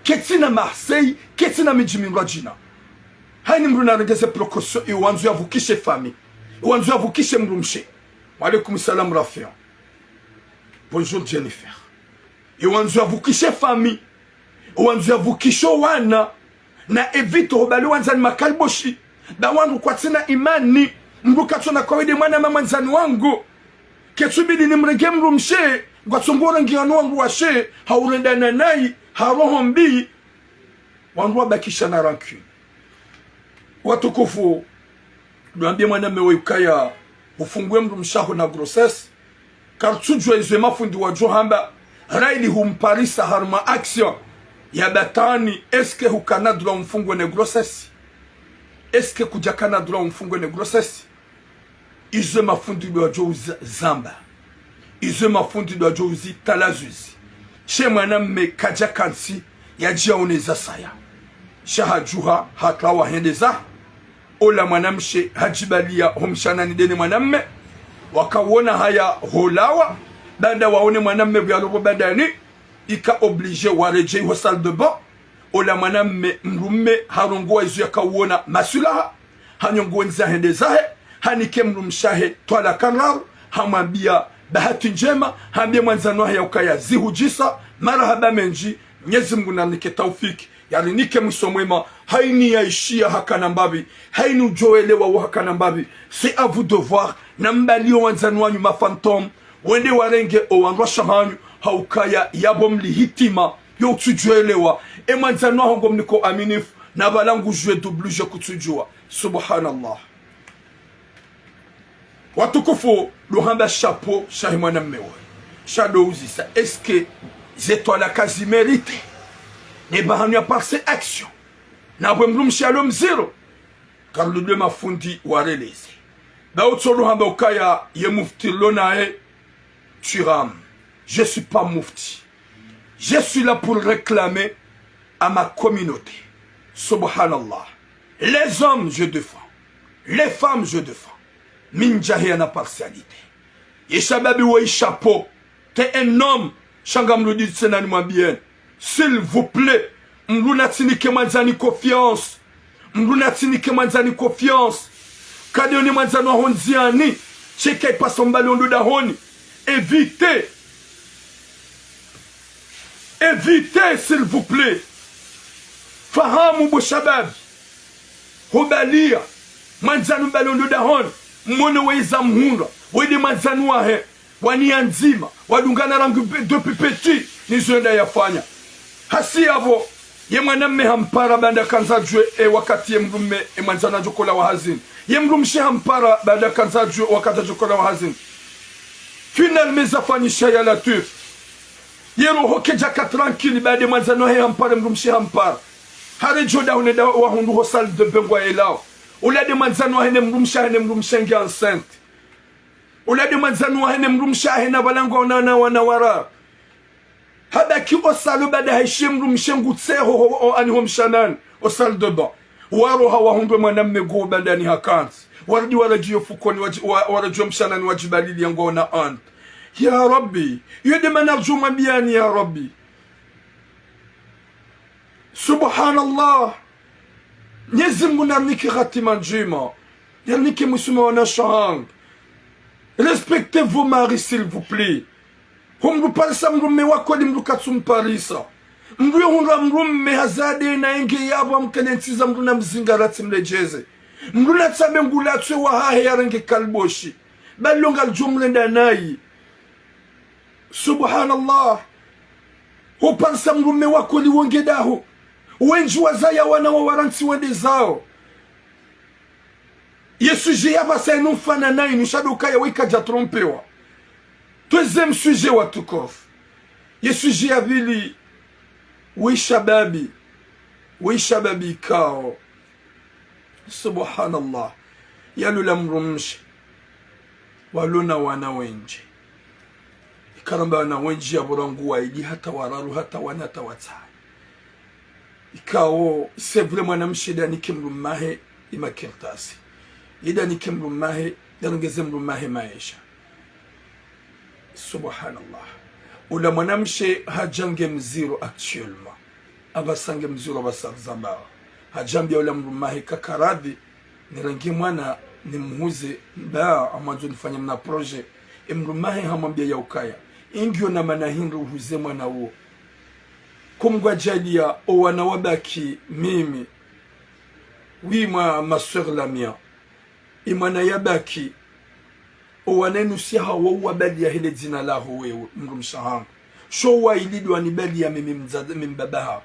Ketsina Marseille, ketsina midji mindrwadjina. Hayini mdru narenge ze précaution, iwandzo yavukishe famille. Iwandzo yavukishe mdrumshe. Wa alaikum salam, Rafian. Bonjour, Jennifer. Iwandzo yavukishe famille. Iwandzo yavukishe wana. Na éviter hubali wandzani makaliboshi. Ba wandru kwatsina imani. Mdru katsona kawaida mwana ma mwandzani wangu. Ketsubidi nimrenge mdrumshe. Ngwatsongo rangi hanu wandru washe. Haurendana nayi. Ha roho mbi. Wandru wabakisha na rancune. Watukufu, ndo wambie mwanamme we ukaya ufungue mdrumshe waho na grossesse. Karitsudjua izo ye mafundi wadjo hamba, rayili humparisa harumwa action ya batwani, est-ce que hukana droit umfungue ne grossesse? Est-ce que kudjakana droit umfungue ne grossesse? Izo ye mafundi ndo wadjo uza-, zamba. Izo ye mafundi ndo wadjo uzitalazuzi. She mwanamme kadjakantsi yadjiyaone za saya. Sha hadjuha, hatwawa hende zahe. Ola mwanamshe hadjibaliya ho mshanani ndene mwanamme. Wakawona haya holawa. Baanda waone mwanamme pvwa yalopvo badani, ika obligé waredjeyi ho salle de bain. Ola mwanamme, mdrume, harongowa izo yakawona maswilaha, hanyongo wendza hende zahe, hanike mdrumshe wahe twalaka ndraru, hamwambia bahati ndjema, hambie mwandzani wahe ya ukaya zihudjisa, marahaba mendji, Mnyezi Mngu narinike taufiki, yarinike mwiso mwema, hayini yaishiya hakana mbapvi, hayini udjo elewa wo hakana mbapvi, c'est à vous de voir, na mbaliyo wandzani wanyu ma fantômes, wende warenge owandru washe hanyu, ha ukaya yapvo mli hitima, yo utsudjuelewa, e mwandzani waho ngo mniko aminifu, na pvala ngudjuwe double je kutsudjuwa. Subhanallah. Watukufu, ndo hamba chapeau shahe mwanamme woyi. Sha ndo uzisa, est-ce que ze twalaka zi mérité? Ne pvahanu ya parisa action. Na pvwe mdrumshe yalo mdziro. Karludwe mafundi wareleze. Ba utso ndo hamba ukaya ye mufti rilo naye, tu rames. Je suis pas mufti. Je suis là pour réclamer à ma communauté. Subhanallah. Les hommes, je défends. Les femmes, je défends. Mi ndjaheya na partialité. Ye shababi woyi chapeau. T'es un homme. Sha ngamrudi tsena nimwambieni. S'il vous plaît, mdru natsinike mwandzani confiance. Mdru natsinike mwandzani confiance. Kade one mwandzani waho ndziani, sheka ipasa mbali ondo dahoni. Évitez. Évitez, s'il vous plaît. Fahamu bo shababi. Hubaliya mwandzani mbali ondo dahoni, mwono weza mhundra, wende mwandzani wahe, waniya ndzima, wadungana rangu pe-, depuis petit, nizo yenda yafanya. Hasi yapvo, ye mwanamme hampara baanda kandza djuwe, e wakati ye mdrume, e mwandzani adjo kolawa hazini. Ye mdrumshe hampara baanda kandza djuwe wakati adjo kolawa hazini. Finalement zafanyisha ya Latwif. Ye roho kedjaka tranquille, baanda mwandzani wahe hampara, mdrumshe hampara. Haredjeyi oda hunu nda wahundru ho salle de bain ngwayelao. Ola nde mwandzani wahe ne mdrumshe wahe ne mdrumshe nge enceinte. Ola nde mwandzani wahe ne mdrumshe wahe na pvala ngwaonana wana wararu. Habaki o salon baanda haishiya mdrumshe ngutseho ho, o, ani ho mshanani, o salle de bain. Waroha wahundru e mwanamme ngo bandani hakantsi. Warudi waredjeyi yo fukoni wadji-, wa-, waredjeyi yo mshanani wadjibaliliya ngwaona anda. Ya Rabbi, yo nde mana ridjo mwambiyani ya Rabbi. Subhanallah. Mnyezi Mngu narinike hatima ndjema. Yarinike mwiso mwema wanashe wahangu. Respectez vos maris, s'il vous plaît. Ho mdru parisa mdrume wa kweli mdru katsumparisa. Mdru yo hundra mdrume hazade na enge yapvo amkele ntsiza mdru na mzingara tsi mredjeze. Mdru natsambe ngulatswe wahahe yarenge kaliboshi. Bali lo ngalidjo mrenda nayi. Subhanallah. Huparisa mdrume waho liwonge daho. Wendji wazaya wana wawarantsi wende zawo. Ye sujet ya pvasa inu mfano nayi, nusha ndo ukaya we kadja trompewa. Troisième sujet watukufu. Ye sujet ya pvili, we shababi. We shababi ikao. Subhanallah. Yalola mdrumshe. Walo na wana wendji. Ikao ramba wana wendji yapvo rangu waili hata wararu, hata wane, hata watsanu. Ikao, c'est vrai mwanamshe nde yanike mdrume wahe ye makartasi. Ye nde yanike mdrume wahe, nde yarengeze mdrume wahe maesha. Subhanallah. Ola mwanamshe hadja nge mziro actuellement. Apvasa nge mziro apvasa rizambawa. Hadja hambia ola mdrume wahe kakaradhi, nirenge mwana, nimhuze, ba, ngamwandzo nifanye mna projet. Ye mdrume wahe hamwambia ya ukaya. Ingiyo na mana hindri uhuze mwana uwo. Ko Mngu hadjaaliya, o wana wabaki, mimi. Oui, moi, ma sœur Lamia. Ye mwana yabaki, o wana inu si hawo uwabaliya he le dzina laho wewe, mdrumshe wahangu. Sho waili ndo wanibaliya mimi mdzadze, mimi mbaba hawo.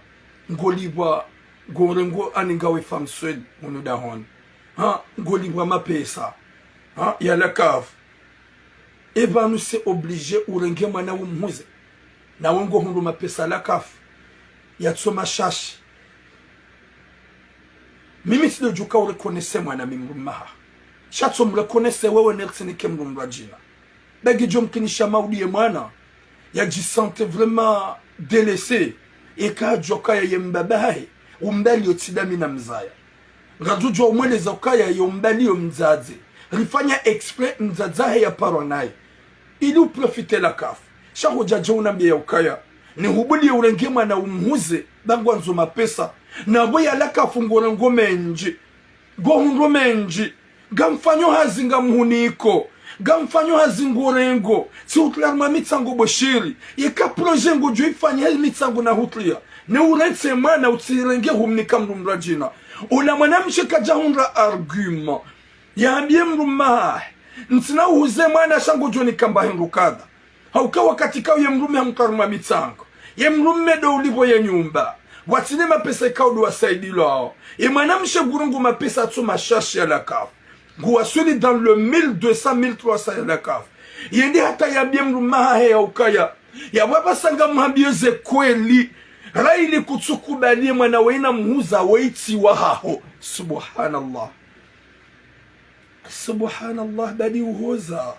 Ngolipvwa, ngorengo ani ngawe femme seule, munu dahoni. Ha, ngolipvwa mapesa. Ha, ya la CAF. Eba nous c'est obligé urenge mwana umhuze. Nawe ngohundru mapesa la CAF. Yatso mashashi. Mimi tsi ndo djuka ureconnaisse mwana mi mdrume wahaho. Sha tso mreconnaisse wewe neri tsinike mdru mdrwadjina. Ba ngidjo mkinisha mauri ye mwana. Yadji sente vraiment délaissé. Eka hadjuwa ukaya ye mbaba hahe. Umbaliyo tsi nda mi namzaya. Ngarudjo umweleza ukaya yo mbaliyo mdzadze. Rifanya exprès mdzadze wahe yaparwa naye. Ili uprofite la CAF. Sha hodja dje unambie ya ukaya. Nihubuliye urenge mwana umhuze, ba ngwandzo mapesa. Na pvo ya la CAF ngorengo mendji. Ngohundro mendji. Ngamfanyo hazi ngamhuniko. Ngamfanyo hazi ngorengo. Tsi hutria harumwa mitsango boshiri. Yeka projet ngodjo ifanya he mitsango nahutria. Ne urantsi mwana utsirenge humnika mdru mdrwadjina. Ola mwanamshe kadja hundra argument. Yahambie mdrume wahahe. Ntsina uhuze mwana sha ngodjo nikamba hindru kadha. Hauka wakati ikao ye mdrume hamtria harumwa mitsango. Ye mdrume ndo ulipvo ye nyumba. Watsina mapesa ikao ndo wasaidilwao. Ye mwanamshe ngurengo mapesa yatso mashashi ya la CAF. Nguwaswili dans le mille deux cents, mille trois cents ya la CAF. Yende hata yambie mdrume wahahe ya ukaya. Yapvo apvasa ngamhambiyo ze kweli. Raili kutsukubaliye mwana weyina mhuza weyitsi wahaho. Subhanallah. Subhanallah, badi uhoza.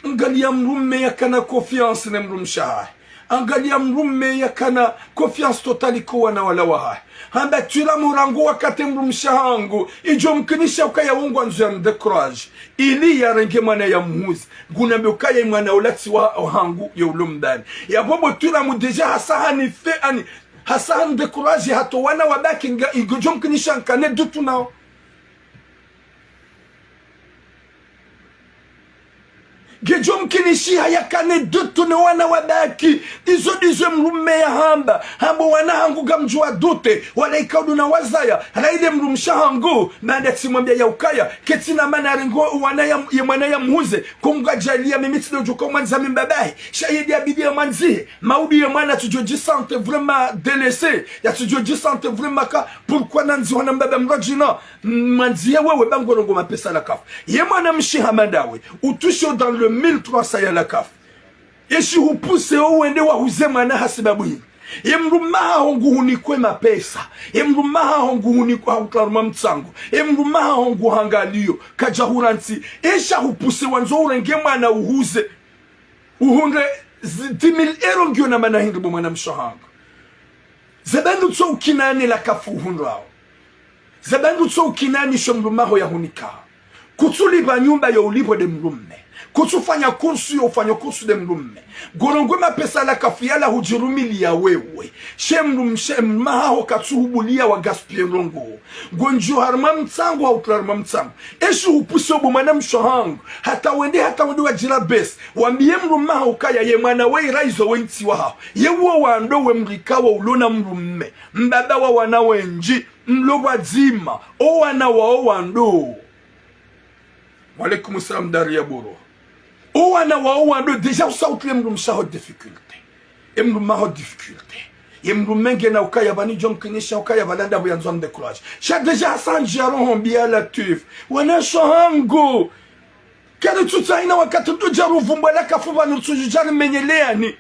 Angaliya mdrume yakana confiance ne mdrumshe wahahe. Angaliya mdrume yakana confiance totale ko wana wala wahahe. Hamba twira murangu wakati mdrumshe wahangu. Idjo mkinisha ukaya wo ngwandzo yamdécourage. Ili yarenge mwana yamhuze. Ngunambe ukaya mwana ula tsi wahangu ye ulo mbani. Yapvo bo twira mu déjà hasa hanife ani. Hasa handécourage hata wana wabaki nga idjo mkinisha nkane doute nao. Ngedjo mkinishiha yakane doute ne wana wabaki. Izo ndizo mdrume yahamba. Hamba wana hangu ngamdjo wa doute. Wala ikao ndo nawazaya. Raili mdrumshe wahangu. Manda tsimwambia ya ukaya. Ketsina mana yarengo wana ya, ye mwana yamhuze. Ko Mngu hadjaaliya mimi tsi ndo djuka umwandziha mi mbaba hahe. Sha ye nde yabidi yamwandzihe. Mauri ye mwana yatsudjo dji sentir vraiment délaissé. Yatsudjo dji sentir vraiment ka. Pourquoi nandzihwa na mbaba mdrwadjina. Mwandzihe wewe ba ngorengo mapesa la CAF. Ye mwanamshe hama ndawe, utrusho dans le mille trois cents ya la CAF. Eshi hupuse o wende wahuze mwana hasibabu hini. Ye mdrume wahaho nguhunikwe mapesa. Ye mdrume wahaho nguhunikwe hahutria harumwa mtsango. Ye mdrume wahaho nguhangaliyo. Kadja hurantsi. Esha hupuse wandzo urenge mwana uhuze. Uhundre zi dix mille euros ngiyo na mana hindri bo mwanamshe wahangu. Ze ba ndrutso ukinani la CAF uhundrao. Ze ba ndrutso ukinani sho mdrume waho yahunika. Kutsulipva nyumba yo ulipvo nde mdrume. Kutsufanya kursu yo ufanya kursu nde mdrume. Ngorengo mapesa la CAF yala hudjirumiliya wewe. She mdrumshe mdrume wahaho katsuhubuliya wa gaspiller ndrongo. Ngondjo harumwa mtsango hahutria harumwa mtsango. Eshi hupuse bo mwanamshe wahangu. Hata wende hata wende wadjira besi. Wambie mdrume wahaho ukaya ye mwana we iraizo we ntsi wahaho. Ye uwo wandru we mdru ikao ulo na mdrume. Mbaba wa wana wendji. Mlo pvwadzima. O wana wa o wandru. Wa alaikum salam dari ya boro. O Wana wao wando déjà usauti le mdrumshe aho difficulté. E mdrumme aho difficulté. Ye mdrumme ngena ukaya pvanu djo mkinisha ukaya pvala ndapvo yandzo mdécouragé. Sha déjà hasandjia roho mbi ya Latwifu. Wanashe hangu. Karitsutsaha ina wakati ndo dja ruvumbwa lakafu pvanu ritsudjo dja rimenyeleani.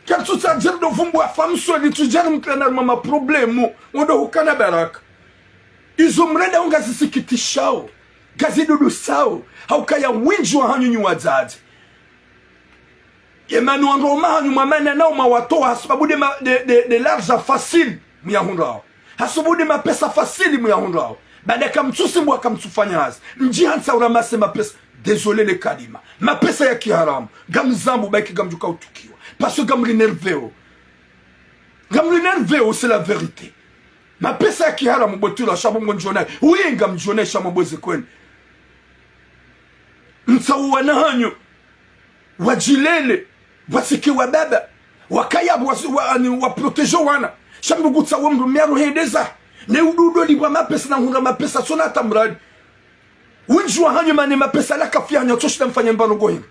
Karitsutsaha dja rudo vumbwa famso ritsudjo dja rimkana ruma maproblème. Wondo hukana baraka. Izo mrenda unga zisikitishao. Ngazidudusao. Haukaya wendji wahanyu nyi wadzadze. Ye mana wandru waume wahanyu mwamana nao mwawatowa hasubabu de ma, de, de, de l'argent facile muyahundrao. Hasubabu de mapesa facile muyahundrao. Baada kamtsusimbwa kamtsufanya hazi. Ndji hantsa uramase mapesa. Désolé le kalima. Mapesa ya kiharamu. Ngamzambu baiki ngamdjuka utukiwa. Parce que ngamri énervéo. Ngamri énervéo, c'est la vérité. Mapesa ya kiharamu botula sha bo ngodjonayi. Oui ngamdjonayi sha mabweze kwenu. Mtsawo wana hanyu. Wadjilele, wasike wababa, wakaya wa, wa, ani, waprotéger wana. Sha mdru ngutsawo mdrumme aruhendeza. Ne ududo lipvwa mapesa na hundra mapesa tsona hata mradi. Wendji wahanyu mane mapesa lakafu yahanyu atsoshinda mfanye mbano ngohini.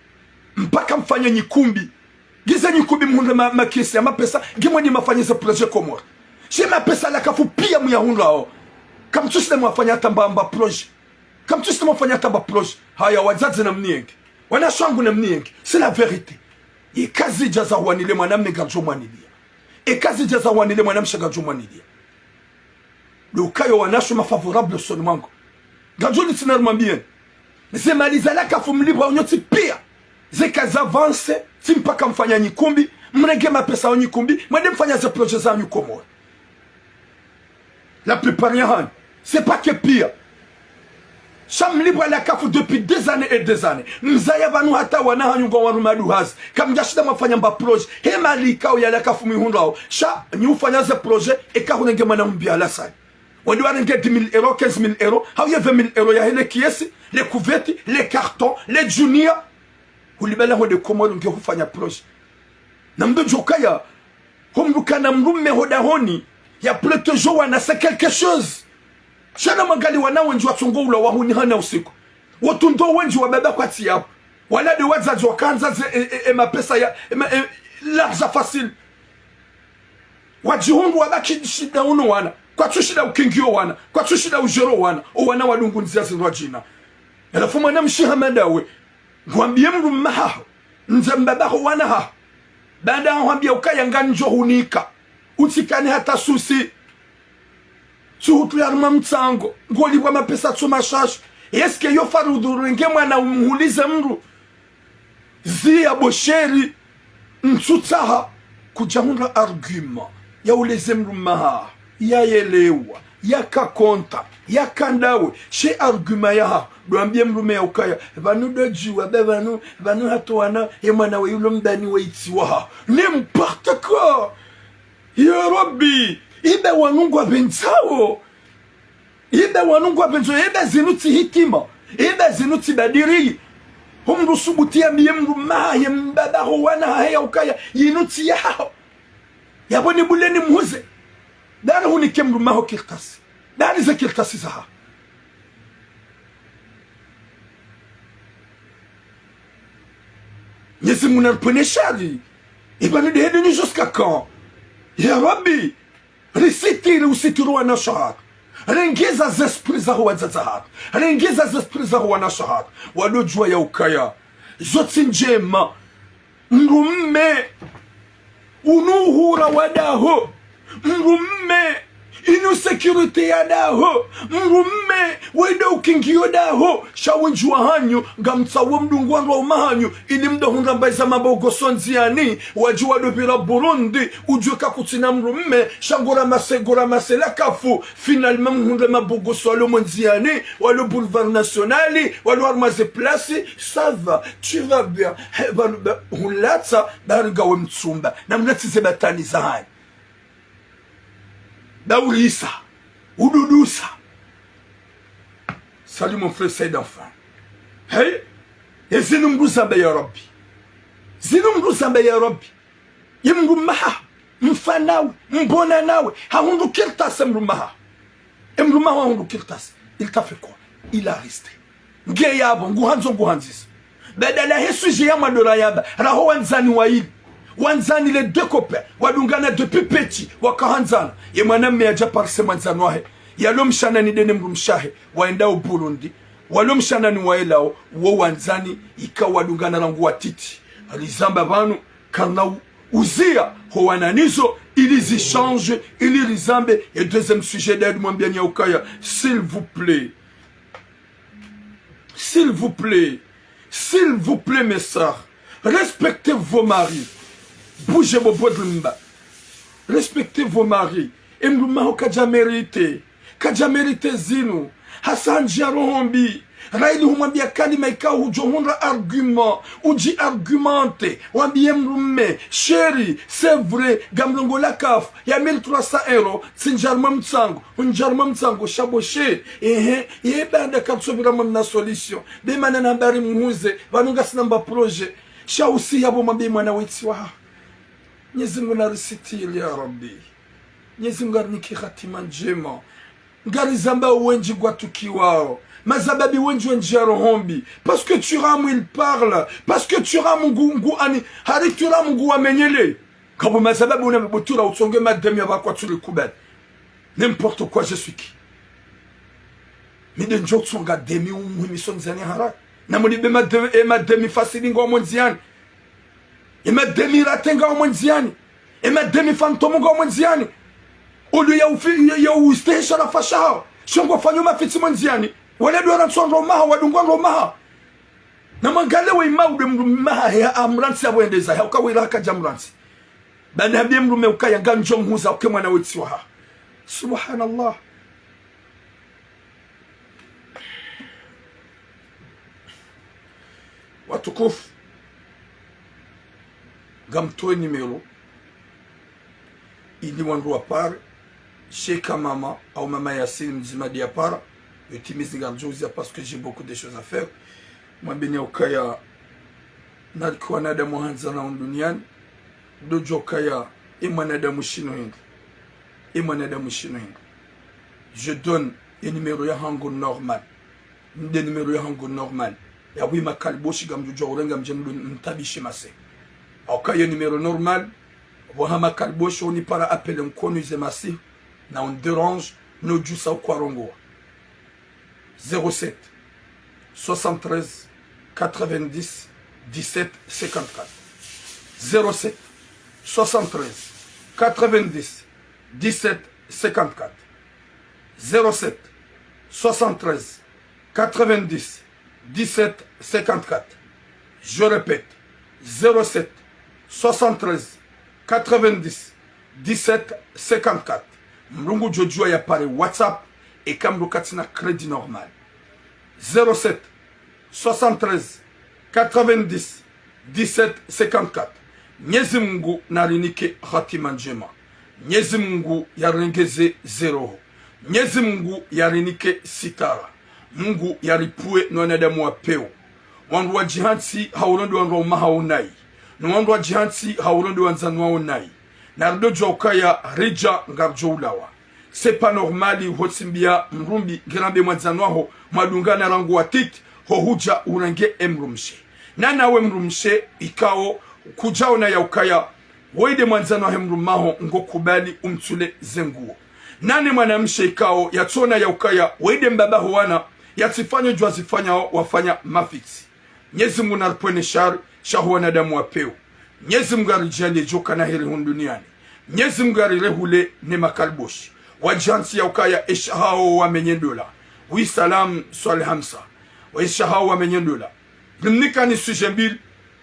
Mpaka mfanye nyikumbi. Ngize nyikumbi mhundre ma, makesi ya mapesa, nge mwende mafanye ze projet Komori. She mapesa lakafu piya muyahundrao. Kamtsushinda mwafanya hata mba, mba projet. Kamtsushinda mwafanya hata mba projet. Haya, wadzadze namnienge. Wanashe wangu namnienge. C'est la vérité. Eka zidja zahuwanile mwanamme ngardjo mwanilia. Eka zidja zahuwanile mwanamshe ngardjo mwanilia. Ndo ukaya wanashe ma favorables usoni mwangu. Ngardjo nitsina rumwambieni. Ze mali za lakafu mlipvwa nyontsi piya. Zeka za avance, tsi mpaka mfanya nyikumbi, mrenge mapesa ya nyikumbi, mwende mfanya ze projet zahanyu Komori. La plupart yahanyu, c'est pas que piya. Sha mlipvwa lakafu depuis des années et des années. Mzaya pvanu hata wana hanyu ngwawarumao hazi. Kamdjashinda mwafanya mba projet. He mali ikao ya lakafu muyihundrao. Sha nyi ufanya ze projet, eka hurenge mwana mbi alasani. Wende warenge dix mille euros, quinze mille euros, hau ye vingt mille euros yahe le kiesi, le cuvette, le carton, le djunia. Hulibala hwende Komori nge hufanya projet. Na mdru djo ukaya, ho mdru kana mdrumme ho dahoni, ya protéger wana c'est quelque chose. Sha namwangalie wana wendji watsongo ula wahuni hana usiku. Wotru ndo wendji wababa kwatsi yapvo. Wala de wadzadze wakandza ze, e, e, e mapesa ya, e, ma, e, l'argent facile. Wadjihundru wabaki shinda uno wana. Kwatsushinda ukingiyo wana. Kwatsushinda ujero wana. O wana wadungu ndzia zindrwadjina. Halafu mwanamshe hama ndawe. Ngwambiye mdrumme haho. Ndze mbaba ho wana haho. Baada hahwambiya ukaya ngamdjo hunika. Utsikane hata souci. Tsuhutru ya harumwa mtsango. Ngolipvwa mapesa tso mashasha. Est-ce que yo faradhwi urenge mwana umhulize mdru? Ziya bo chéri, ntsutsaha kudja hundra argument ya uleze mdrumme haho, ya yelewa, ya kakonta, ya kandawe, she argument yahaho, ndo wambiye mdrumme ya ukaya, pvanu ndo djuwa, be pvanu, pvanu hatowana, ye mwana we yulo mdani we itsi wahaho. N'importe quoi! Ya Rabbi, ibe wanu ngwapvendzawo. Ibe wanu ngwapvendzawo, ibe zinu tsi hikima, ibe zinu tsi badiri. Ho mdru usubutu yambiye mdrumme hahe mbaba ho wana hahe ya ukaya, yinu tsi yahaho. Yapvo nibule nimhuze. Dari hunike mdrumme haho kartasi. Dari ze kartasi zahaho. Mwenyezi Mungu naripvwene shari. Ipvanu de hedi ni jusqu'à quand? Ya Rabbi, risitiri, usitiri wanashe hatru. Rengeza ze esprit zaho wadzadze hatru. Rengeza ze esprit zaho wanashe hatru. Wado djuwa ya ukaya. Zo tsi ndjema. Mdrumme, unu uhura wa daho. Mdrumme, inu sécurité ya daho. Mdrumme, wendo ukingiyo daho. Sha wendji wahanyu, ngamtsaho mdungu wandru waume hanyu, ili mdo hundra mbayi za mabogoso ndziani, wadji wado pvira Burundi, udjuwe ka kutsina mdrumme, sha ngo ramase, ngo ramase lakafu, finalement mhundre mabogoso walo mo ndziani, walo Boulevard National, walo harumwa ze place, ça va, tu vas bien. He, pvanu, ba, hulatsa, bari ngawe mtsumba. Na mlatsi ze batani zahanyu. Daurisa. Ududusa. Salut mon frère Said enfin. Hey, e zinu mdru zamba ya Rabbi. Zinu mdru zamba ya Rabbi. Ye mdrumme haho, mfa nawe, mbona nawe, hahundru kartasi mdrumme haho. E mdrumme haho hahundru kartasi. Il t'a fait quoi? Il a resté. Nge yapvo, nguhandzo, nguhandzisa. Badala he sujet ya mwando rayamba, raho wandzani wayili. Wandzani, les deux copains, wadungana depuis petit, wakahandzana. Ye mwanamme yadja parce que mwandzani wahe, yalo mshanani ndene mdrumshe wahe, waenda o Burundi. Walo mshanani waelao, wo wandzani, ikao wadungana rangu watiti. Alizamba pvanu, karina u-, uzia, ho wananizo, ili zichange, ili rizambe, ye deuxième sujet, d'ailleurs, mwambiani ya ukaya, s'il vous plaît. S'il vous plaît, s'il vous plaît, mes sœurs, respectez vos maris. Bougez vos bodrimba. Respectez vos maris. E mdrumme waho kadja mérité. Kadja mérité zinu. Hasa handjia roho mbi. Raili humwambia kalima ikao hudjo hundra argument. Udji argumente. Wambie mdrumme, chéri, c'est vrai, ngamlongola kafu ya mille trois cents euros, tsindjia harumwa mtsango. Undjia harumwa mtsango, sha bo chéri. Ehe, ye baanda katsopvira mwa mna solution. Be mana na habari mhuze, pvanu ngasina mba projet. Sha usiya bo mwambe mwana wetsi waha. Mnyezi Mungu narisitiri ya Rabbi. Mnyezi Mungu arinike hatima ndjema. Ngarizamba wendji ngwatukiwao. Mazababi wendji wendji ya roho mbi. Parce que Thuram il parle. Parce que Thuram ngu, ngu ani, hari Thuram ngu wamenyele. Kabo mazababi una butura utsonge mademi ya bakwa tsuri kubali. N'importe quoi, je suis qui? Mi nde ndjo tsonga demi umuhimi sonzani hara. Na muni be mademi, e mademi fasili ngo mwenziani. E mademi ratenga o mwenziani. E mademi fantôme ngo mwenziani. Olu ya ufi, ya, ya ustehesha la fashaha. Shongo fanyo mafitsi mwenziani. Wale dora ntsondro maha, wadungwa ndo maha. Na mangale we ima ude mdru maha he amrantsi ya bwendeza, he ukawira haka dja mrantsi. Bani habie mdrumme ukaya ngamdjo mhuza uke mwana wetsi waha. Subhanallah. Watukufu, ngamtoe numéro ili wandru wapare, sheka mama au mama Yasin mdzima dia para, yo timizi ngardjo uzia parce que j'ai beaucoup de choses à faire. Mwambeni ya ukaya, naliki wanadamu handzana hunu duniani, ndo djo ukaya, e mwanadamu shinu hindri. E mwanadamu shinu hindri. Je donne e numéro ya hangu normal. Nde numéro ya hangu normal. Ya wi makaliboshi ngamdjo djuwa urenga mdje mdu mtabishi mase. Au ka yo numéro normal, waha makaliboshi unipara appel nkono ize masi, na un dérange, no djusa ukwarongowa. Zéro sept, soixante-treize, quatre-vingt-dix, dix-sept, cinquante-quatre. Zéro sept, soixante-treize, quatre-vingt-dix, dix-sept, cinquante-quatre. Zéro sept, soixante-treize, quatre-vingt-dix, dix-sept, cinquante-quatre. Je répète, zéro sept, soixante-treize, quatre-vingt-dix, dix-sept, cinquante-quatre. Mdru ngudjo djuwa ya pare WhatsApp, eka mdru katsina crédit normal. Zéro sept, soixante-treize, quatre-vingt-dix, dix-sept, cinquante-quatre. Mnyezi Mungu narinike hatima ndjema. Mnyezi Mungu yarengeze ze roho. Mnyezi Mungu yarinike sitara. Mungu yaripvuwe no wanadamu wa pewu. Wandru wadjihantsi ha uronde wandru wa umaha wo nayi. No wandru wadjihantsi ha uronde wandzani wawo nayi. Na rido djuwa ukaya ridja ngaridjo ulawa. C'est pas normal, ho tsimbiya mdrumbi, ngirambe mwandzani waho, mwadungana rangu watiti, ho hudja urenge e mdrumshe. Na nawe mdrumshe, ikao, kudjaona ya ukaya, weyi nde mwandzani wahe mdrumme waho, ngo kubali umtsule ze nguwo. Nane mwanamshe ikao, yatsoona ya ukaya, weyi nde mbaba ho wana, yatsifanyo djuwa zifanyao, wafanya mafitsi. Mnyezi Mungu naripvwene shari, sha ho wanadamu wa pewu. Mnyezi Mungu aridjaanliye djo kana heri hunu duniani. Mnyezi Mungu arirehule ne makaliboshi. Wadjihantsi ya ukaya esha hawo wamenye ndola. Oui, salam, Swali Hamsa. Esha hawo wamenye ndola. Rimnikani sujet mbili,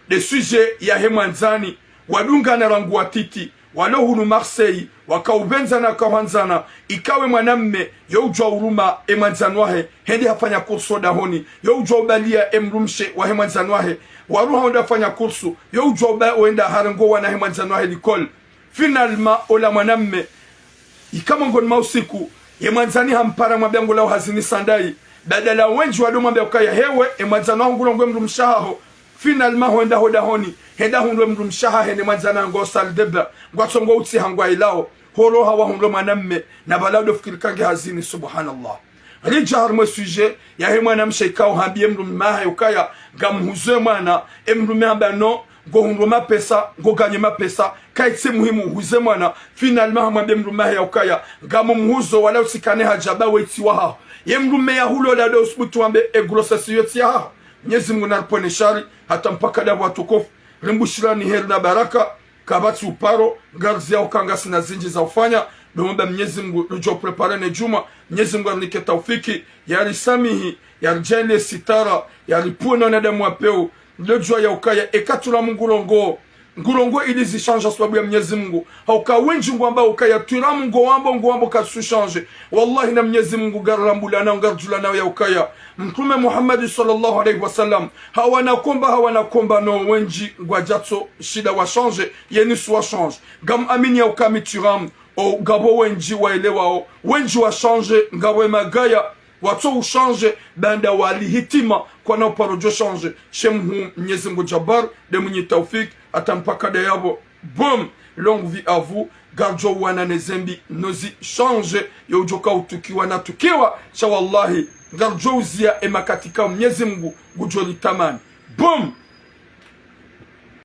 nde sujet yahe mwandzani, wadungana rangu watiti, walo hunu Marseille, wakaupvendzana, wakauhandzana, ikawe mwanamme, yo udjuwa uruma e mwandzani wahe, hende hafanya kursu dahoni, yo udjuwa ubaliya e mdrumshe wahe mwandzani wahe, waruha wende hafanya kursu, yo udjuwa uba-, wenda harengo wana he mwandzani wahe likoli. Finalement, ola mwanamme, ika mongoni mwa usiku, ye mwandzani hampara mwambiya ngulawo hazini sandayi, badala wendji wado mwambiya ukaya hewe, e mwandzani waho ngurongowe mdrumshe wahaho, finalement, hwenda ho dahoni, henda hundre mdrumshe wahahe ne mwandzani waho salle de bain, ngwatsongo utsi hangwa ilawo, horoha wahundre mwanamme, na pvala udo fikiri kange hazini, subhanallah. Ridja harimwa e sujet yahe mwanamshe ikao hambiye mdrume wahahe ukaya ngamhuzo e mwana, e mdrume hamba non, ngohundro mapesa, ngoganye mapesa, kayitsi muhimu uhuze mwana. Finalement hamwambiye mdrume wahahe ya ukaya ngamumhuzo, wala utsikane haja ba we tsi wahaho. Ye mdrume yahulola ndo usubutu wambe e grossesse iyo tsi yahaho. Mnyezi Mungu nariponeshe shari, hata mpaka ndapvo watukufu. Rimbushirani heri na baraka, kapvatsi uparo, ngariziyao uka ngasina zindji za ufanya, ndo mwomba Mnyezi Mungu ridjo préparer ne djumwa, Mnyezi Mungu yarinike taufiki, yarisamihi, yaridjaanliye sitara, yaripvue no wanadamu wa pewu, ndo djuwa ya ukaya eka tulamu ngurongowo, ngurongowo ili zishandje sababu ya Mnyezi Mungu. Hauka wendji ngwambao ukaya tulamu ngowambo, ngowambo katsu shandje. Wallahi na Mnyezi Mungu ngarirambulanao, ngaridjulanao ya ukaya Mtrume Muhammad swallallahu alayhi wa sallam, hawana komba, hawana komba no wendji ngwadjatso shinda washandje, yeni su washandje. Ngamuamini ya uka mi tsi ramu, o ngapvo wendji waelewao, wendji washandje, ngapvo emagaya, watso ushandje, baanda walihitima, kwana uparo djo shandje. She mhuu Mnyezi Mungu Jabbar, nde mwinyi taufik, hata mpaka ndayapvo. Boom! Longue vie à vous, ngaridjo uwana ne zembi, no zishandje, yo udjoka utukiwa na tukiwa, sha wallahi, ngaridjo uziya emakati ka Mnyezi Mungu ngudjo litamani. Boom!